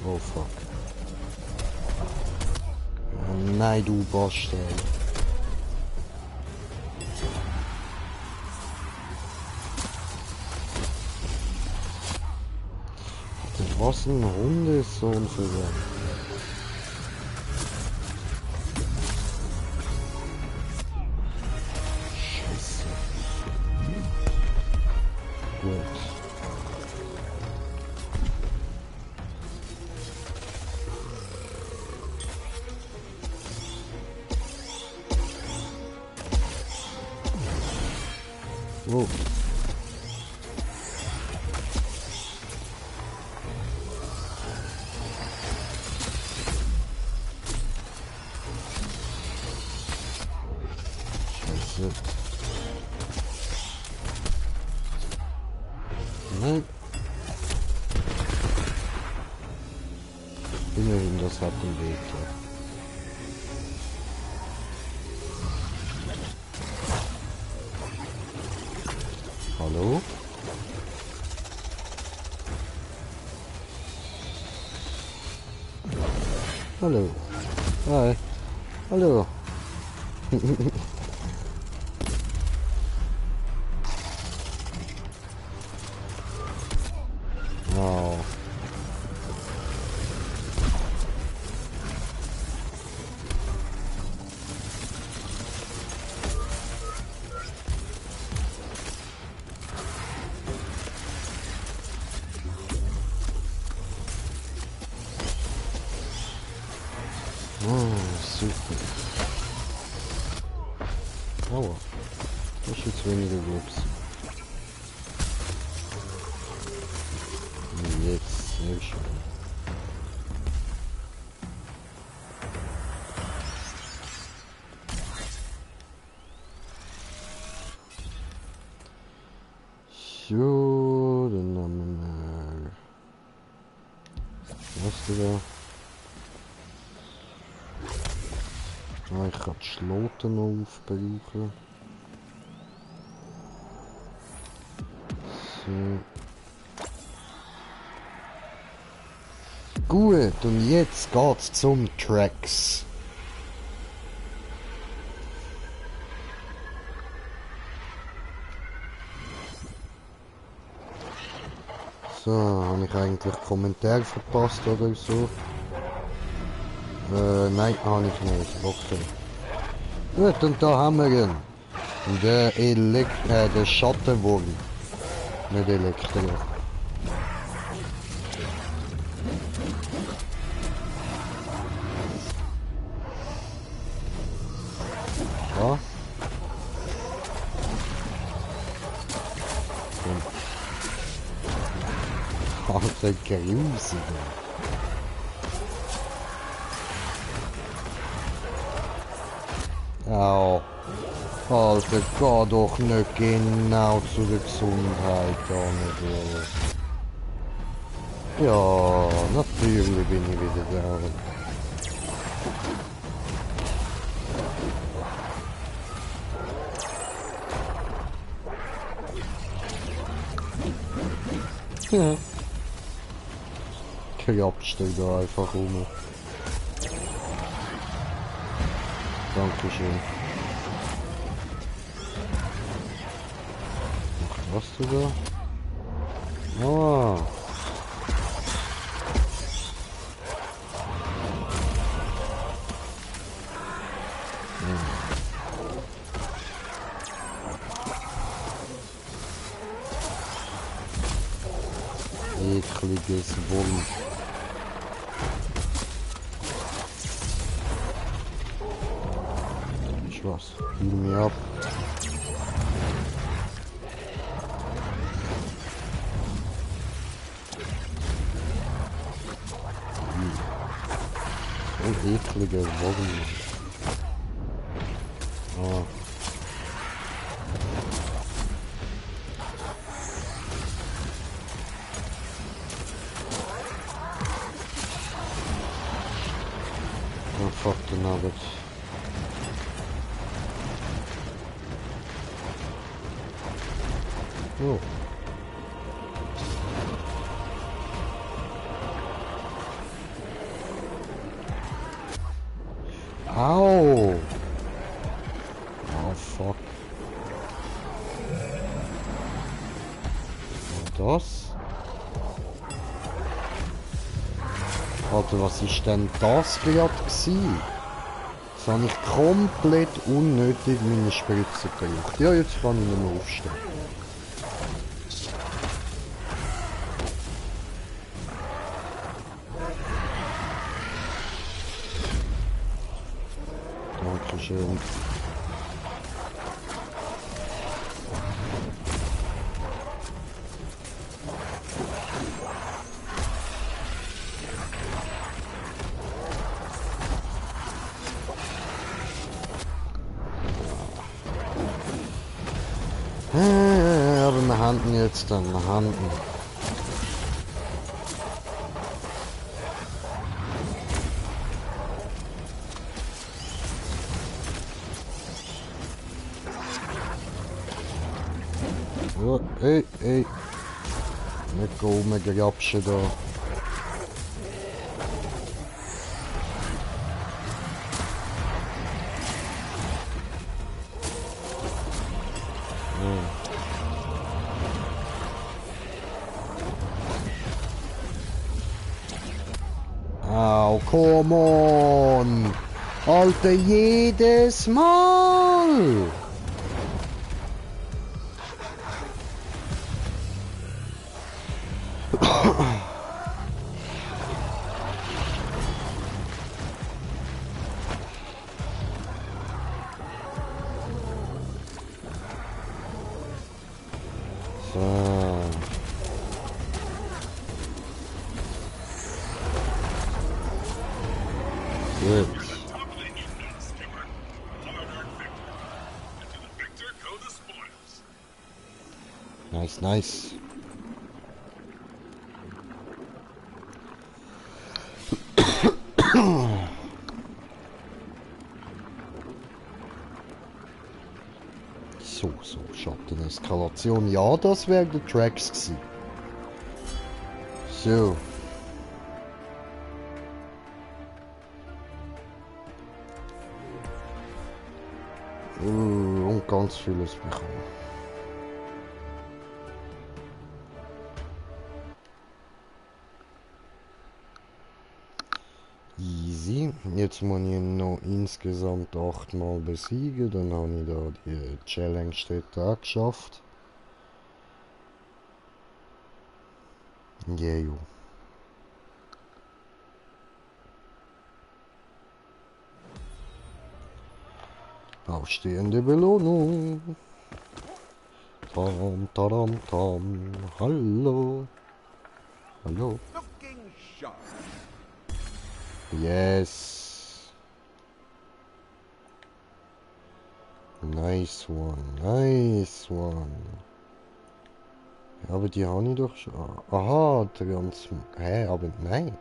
Oh fuck. Nein, du Bastard. Was ein Hundesohn für den. Scheiße. Gut. Oh. Scheiße. Nein. Immerhin, das hat den Weg. Ja. Hallo? Hallo. Hi. Hallo. Oh. Oh, super. Aua. Das ist jetzt weniger Wurps. Jetzt, sehr schön. So, dann haben wir mal. Was du da? Ah, ich kann die Schloten noch aufbrauchen. So. Gut, und jetzt geht's zum Tracks. So, habe ich eigentlich Kommentare verpasst oder so? Nein, habe ich nicht. Okay. Gut, und da haben wir ihn. Der Schattenwurm. Nicht Elektro. Ja. Alter, grusig. Au. Alter, geh doch nicht genau zu der Gesundheit an. Ja, natürlich bin ich wieder da. Ja. Krapscht er da einfach rum. Dankeschön. Was du da? Ah. Ekliges Wurm. Ich was. Heal mir ab. So eklige Wurm. Ah. Oh, fuck the nugget. Oh. Au! Oh, fuck. Und das? Alter, was ist denn das gerade gewesen? Das habe ich komplett unnötig meine Spritze gebraucht. Ja, jetzt kann ich nicht mehr aufstehen. Dankeschön. Aber wir haben ihn jetzt dann, wir haben ihn. Ja, ey. Nicht rumgrapschen da. Au, come on! Alter, jedes Mal! So. Gut. Top of the evening, Skipper. Hard earned victory. And to the victor go the spoils. Nice. Station. Ja, das wäre der Tracks gewesen. So. Und ganz vieles bekommen. Easy. Jetzt muss ich ihn noch insgesamt 8 Mal besiegen. Dann habe ich da die Challenge-Städte auch geschafft. Yeah, jo. Ausstehende Belohnung. Tam, tadam, tam. Hallo. Hallo. Looking sharp. Yes. Nice one. Nice one. Ja, aber die habe ich doch schon. Aha, der ganze... Hä, aber nein.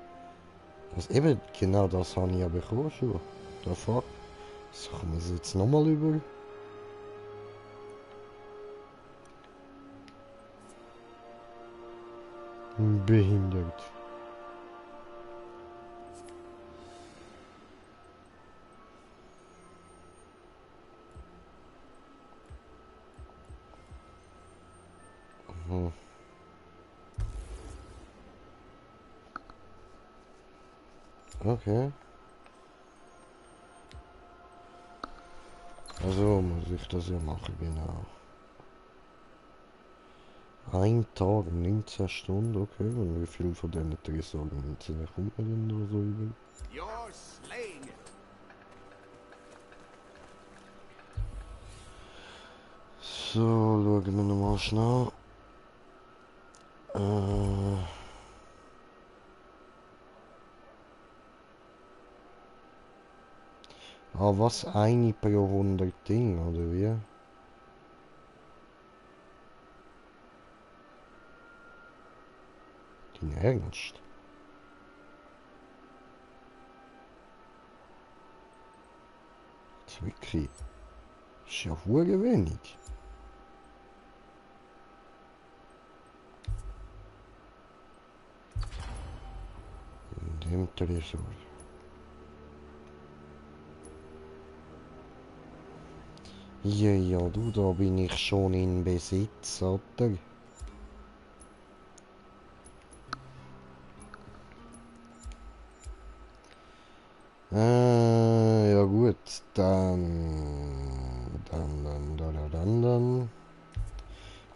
Das eben, genau das habe ich ja bekommen schon. Der Fuck. So, kommen wir jetzt nochmal über. Behindert. Mhm. Okay. Also muss ich das ja machen, genau. Ein Tag, 19 Stunden, okay. Und wie viel von diesen 3 Tagen 19 kommt man denn da so über? You're slaying it. So, schauen wir nochmal schnell. Was? Eine pro 100 Ding, oder wie? Dein Ernst? Das wirklich? Das ist ja hure wenig. In dem Tresor. Ja, ja, du, da bin ich schon in Besitz, oder? Ja gut, dann.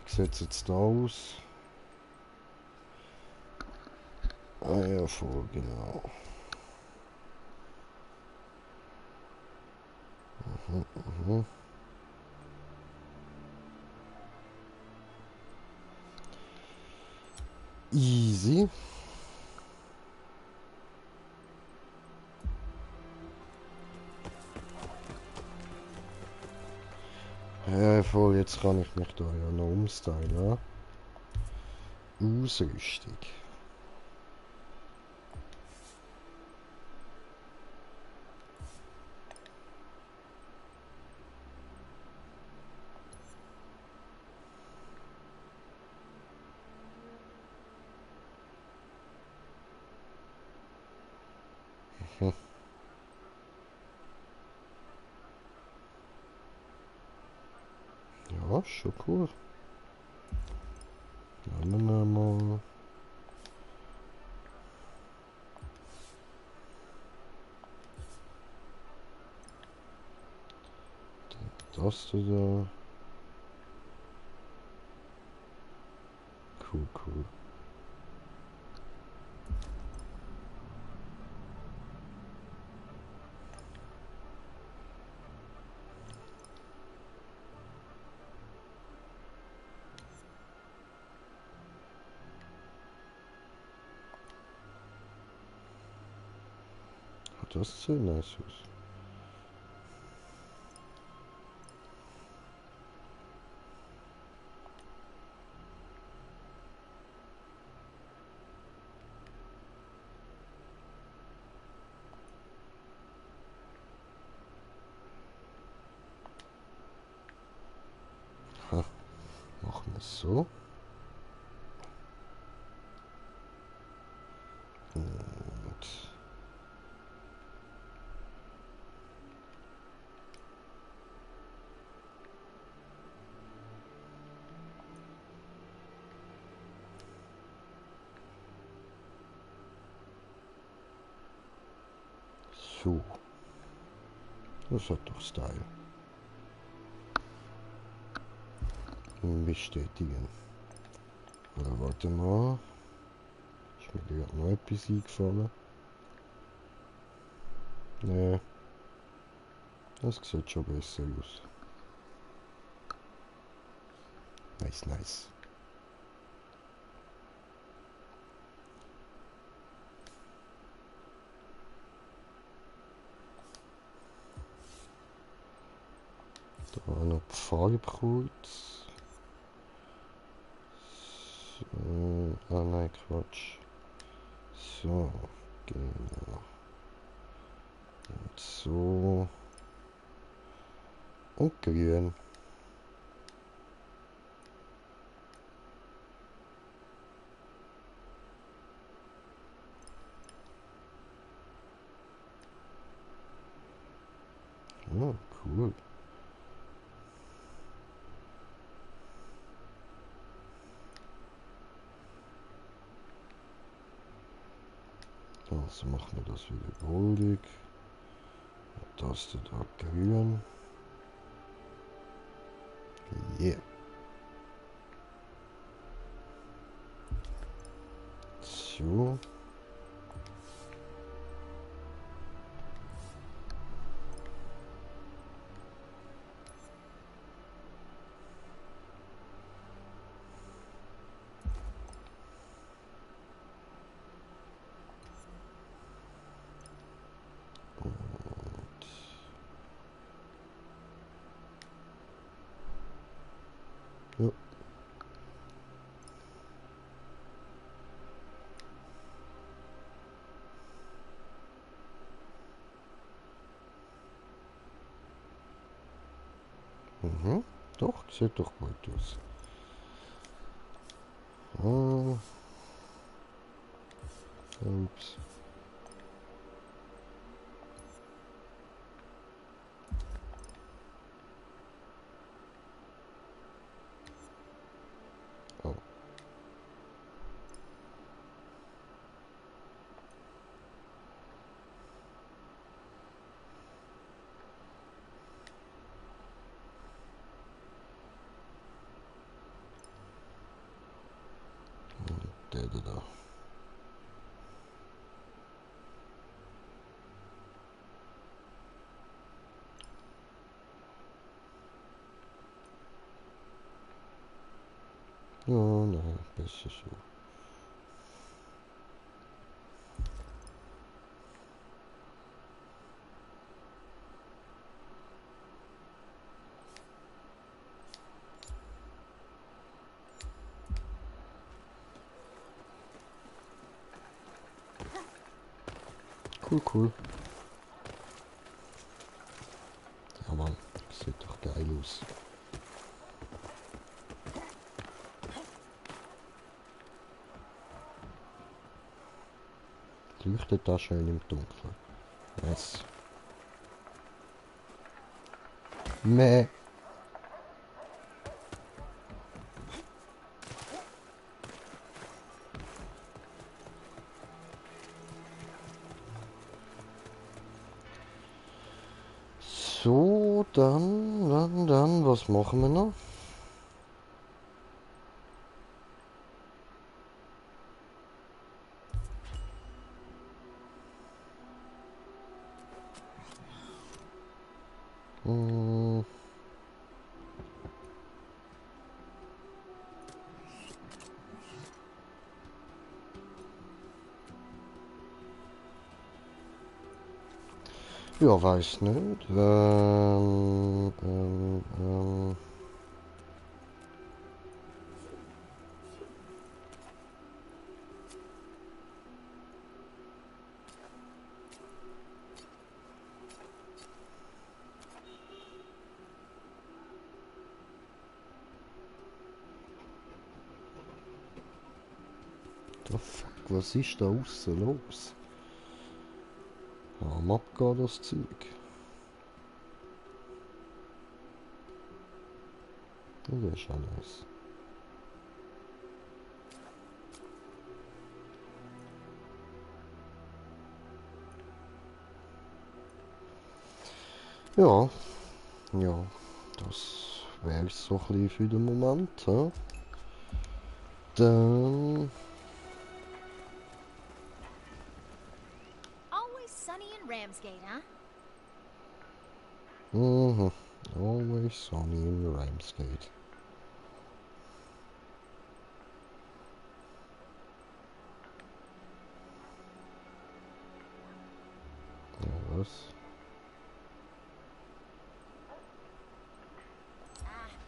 Wie sieht's jetzt da aus? Ah ja, voll, genau. Mhm. Easy. Ja, voll, jetzt kann ich mich da ja noch umstylen, ja? Ausrüstung. Hm. Ja, schon cool. Dann mal. Das da. Cool, cool. Das sieht nice aus. Ha, machen So. Und so. Das hat doch Style. Bestätigen. Oder warte mal. Ist mir gerade noch etwas eingefallen? Nee. Das sieht schon besser aus. Nice, nice. Da noch Farbkreuz. So. Ah nein, Quatsch. So, genau. Und so. Und grün. Oh, cool. Also machen wir das wieder goldig. Das da grün. Yeah. So. Ja. Mhm. Doch, sieht doch gut aus. Ah. Ups. Oh. Der da. Ja, nein, besser so. Cool, cool. Ja, Mann, sieht doch geil aus. Leuchtet da schön im Dunkeln. Yes. Meh. So, dann, was machen wir noch? Hm. Ja, weiß nicht. The fuck, was ist da aussen los? Am abgehen das Zeug. Das ist alles. Ja, ja, das wäre so ein bisschen für den Moment. He? Dann... Always sunny in Ramsgate, huh? Mhm. Always sunny in Ramsgate. Ja, was?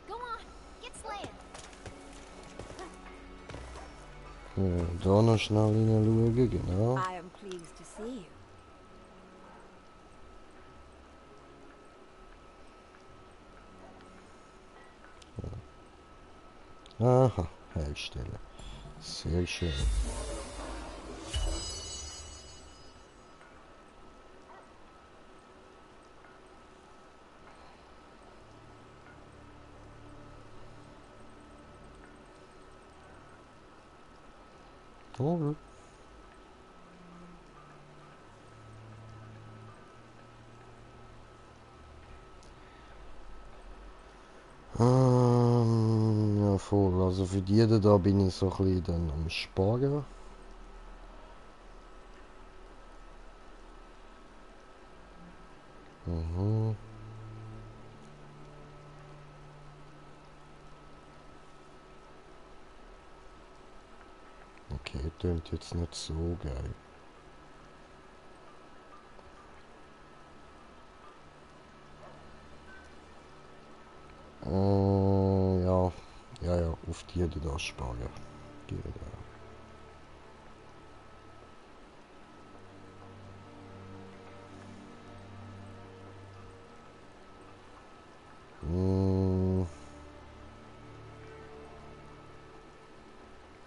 Go on, get slaying. Ja, da noch schnell hineinschauen, genau. I am pleased to see you. Aha, herstellen. Sehr schön. Alright. Ja voll, also für die da bin ich so ein bisschen dann am Sparen. Mhm. Okay, tönt jetzt nicht so geil. Ja, ja, auf die da sparen. Genau.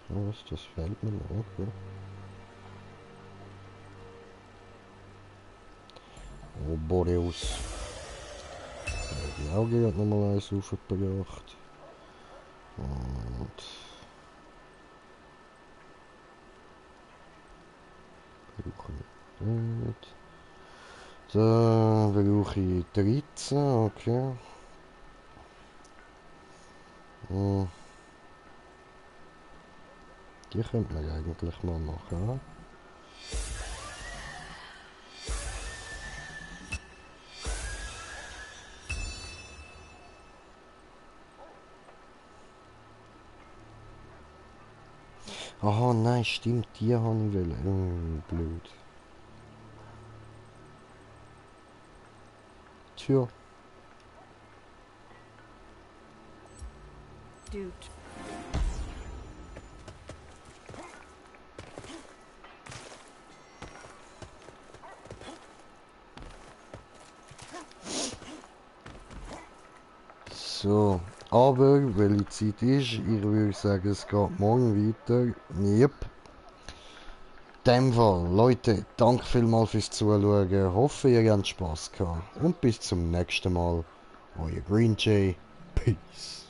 Was, das fällt mir noch, okay. Oh, Boreus. Die Augen hat nochmal eins aufgebracht. Und... Gut. Da brauche ich 13, okay. Die könnte man eigentlich mal machen. Aha, nein, stimmt, die habe ich wollen. Blöd. Tja. Dude. So, aber welche Zeit ist? Ich würde sagen, es geht morgen weiter. Yep. In dem Fall, Leute, danke vielmals fürs Zuschauen. Hoffe, ihr habt Spaß gehabt. Und bis zum nächsten Mal. Euer Green Jay. Peace.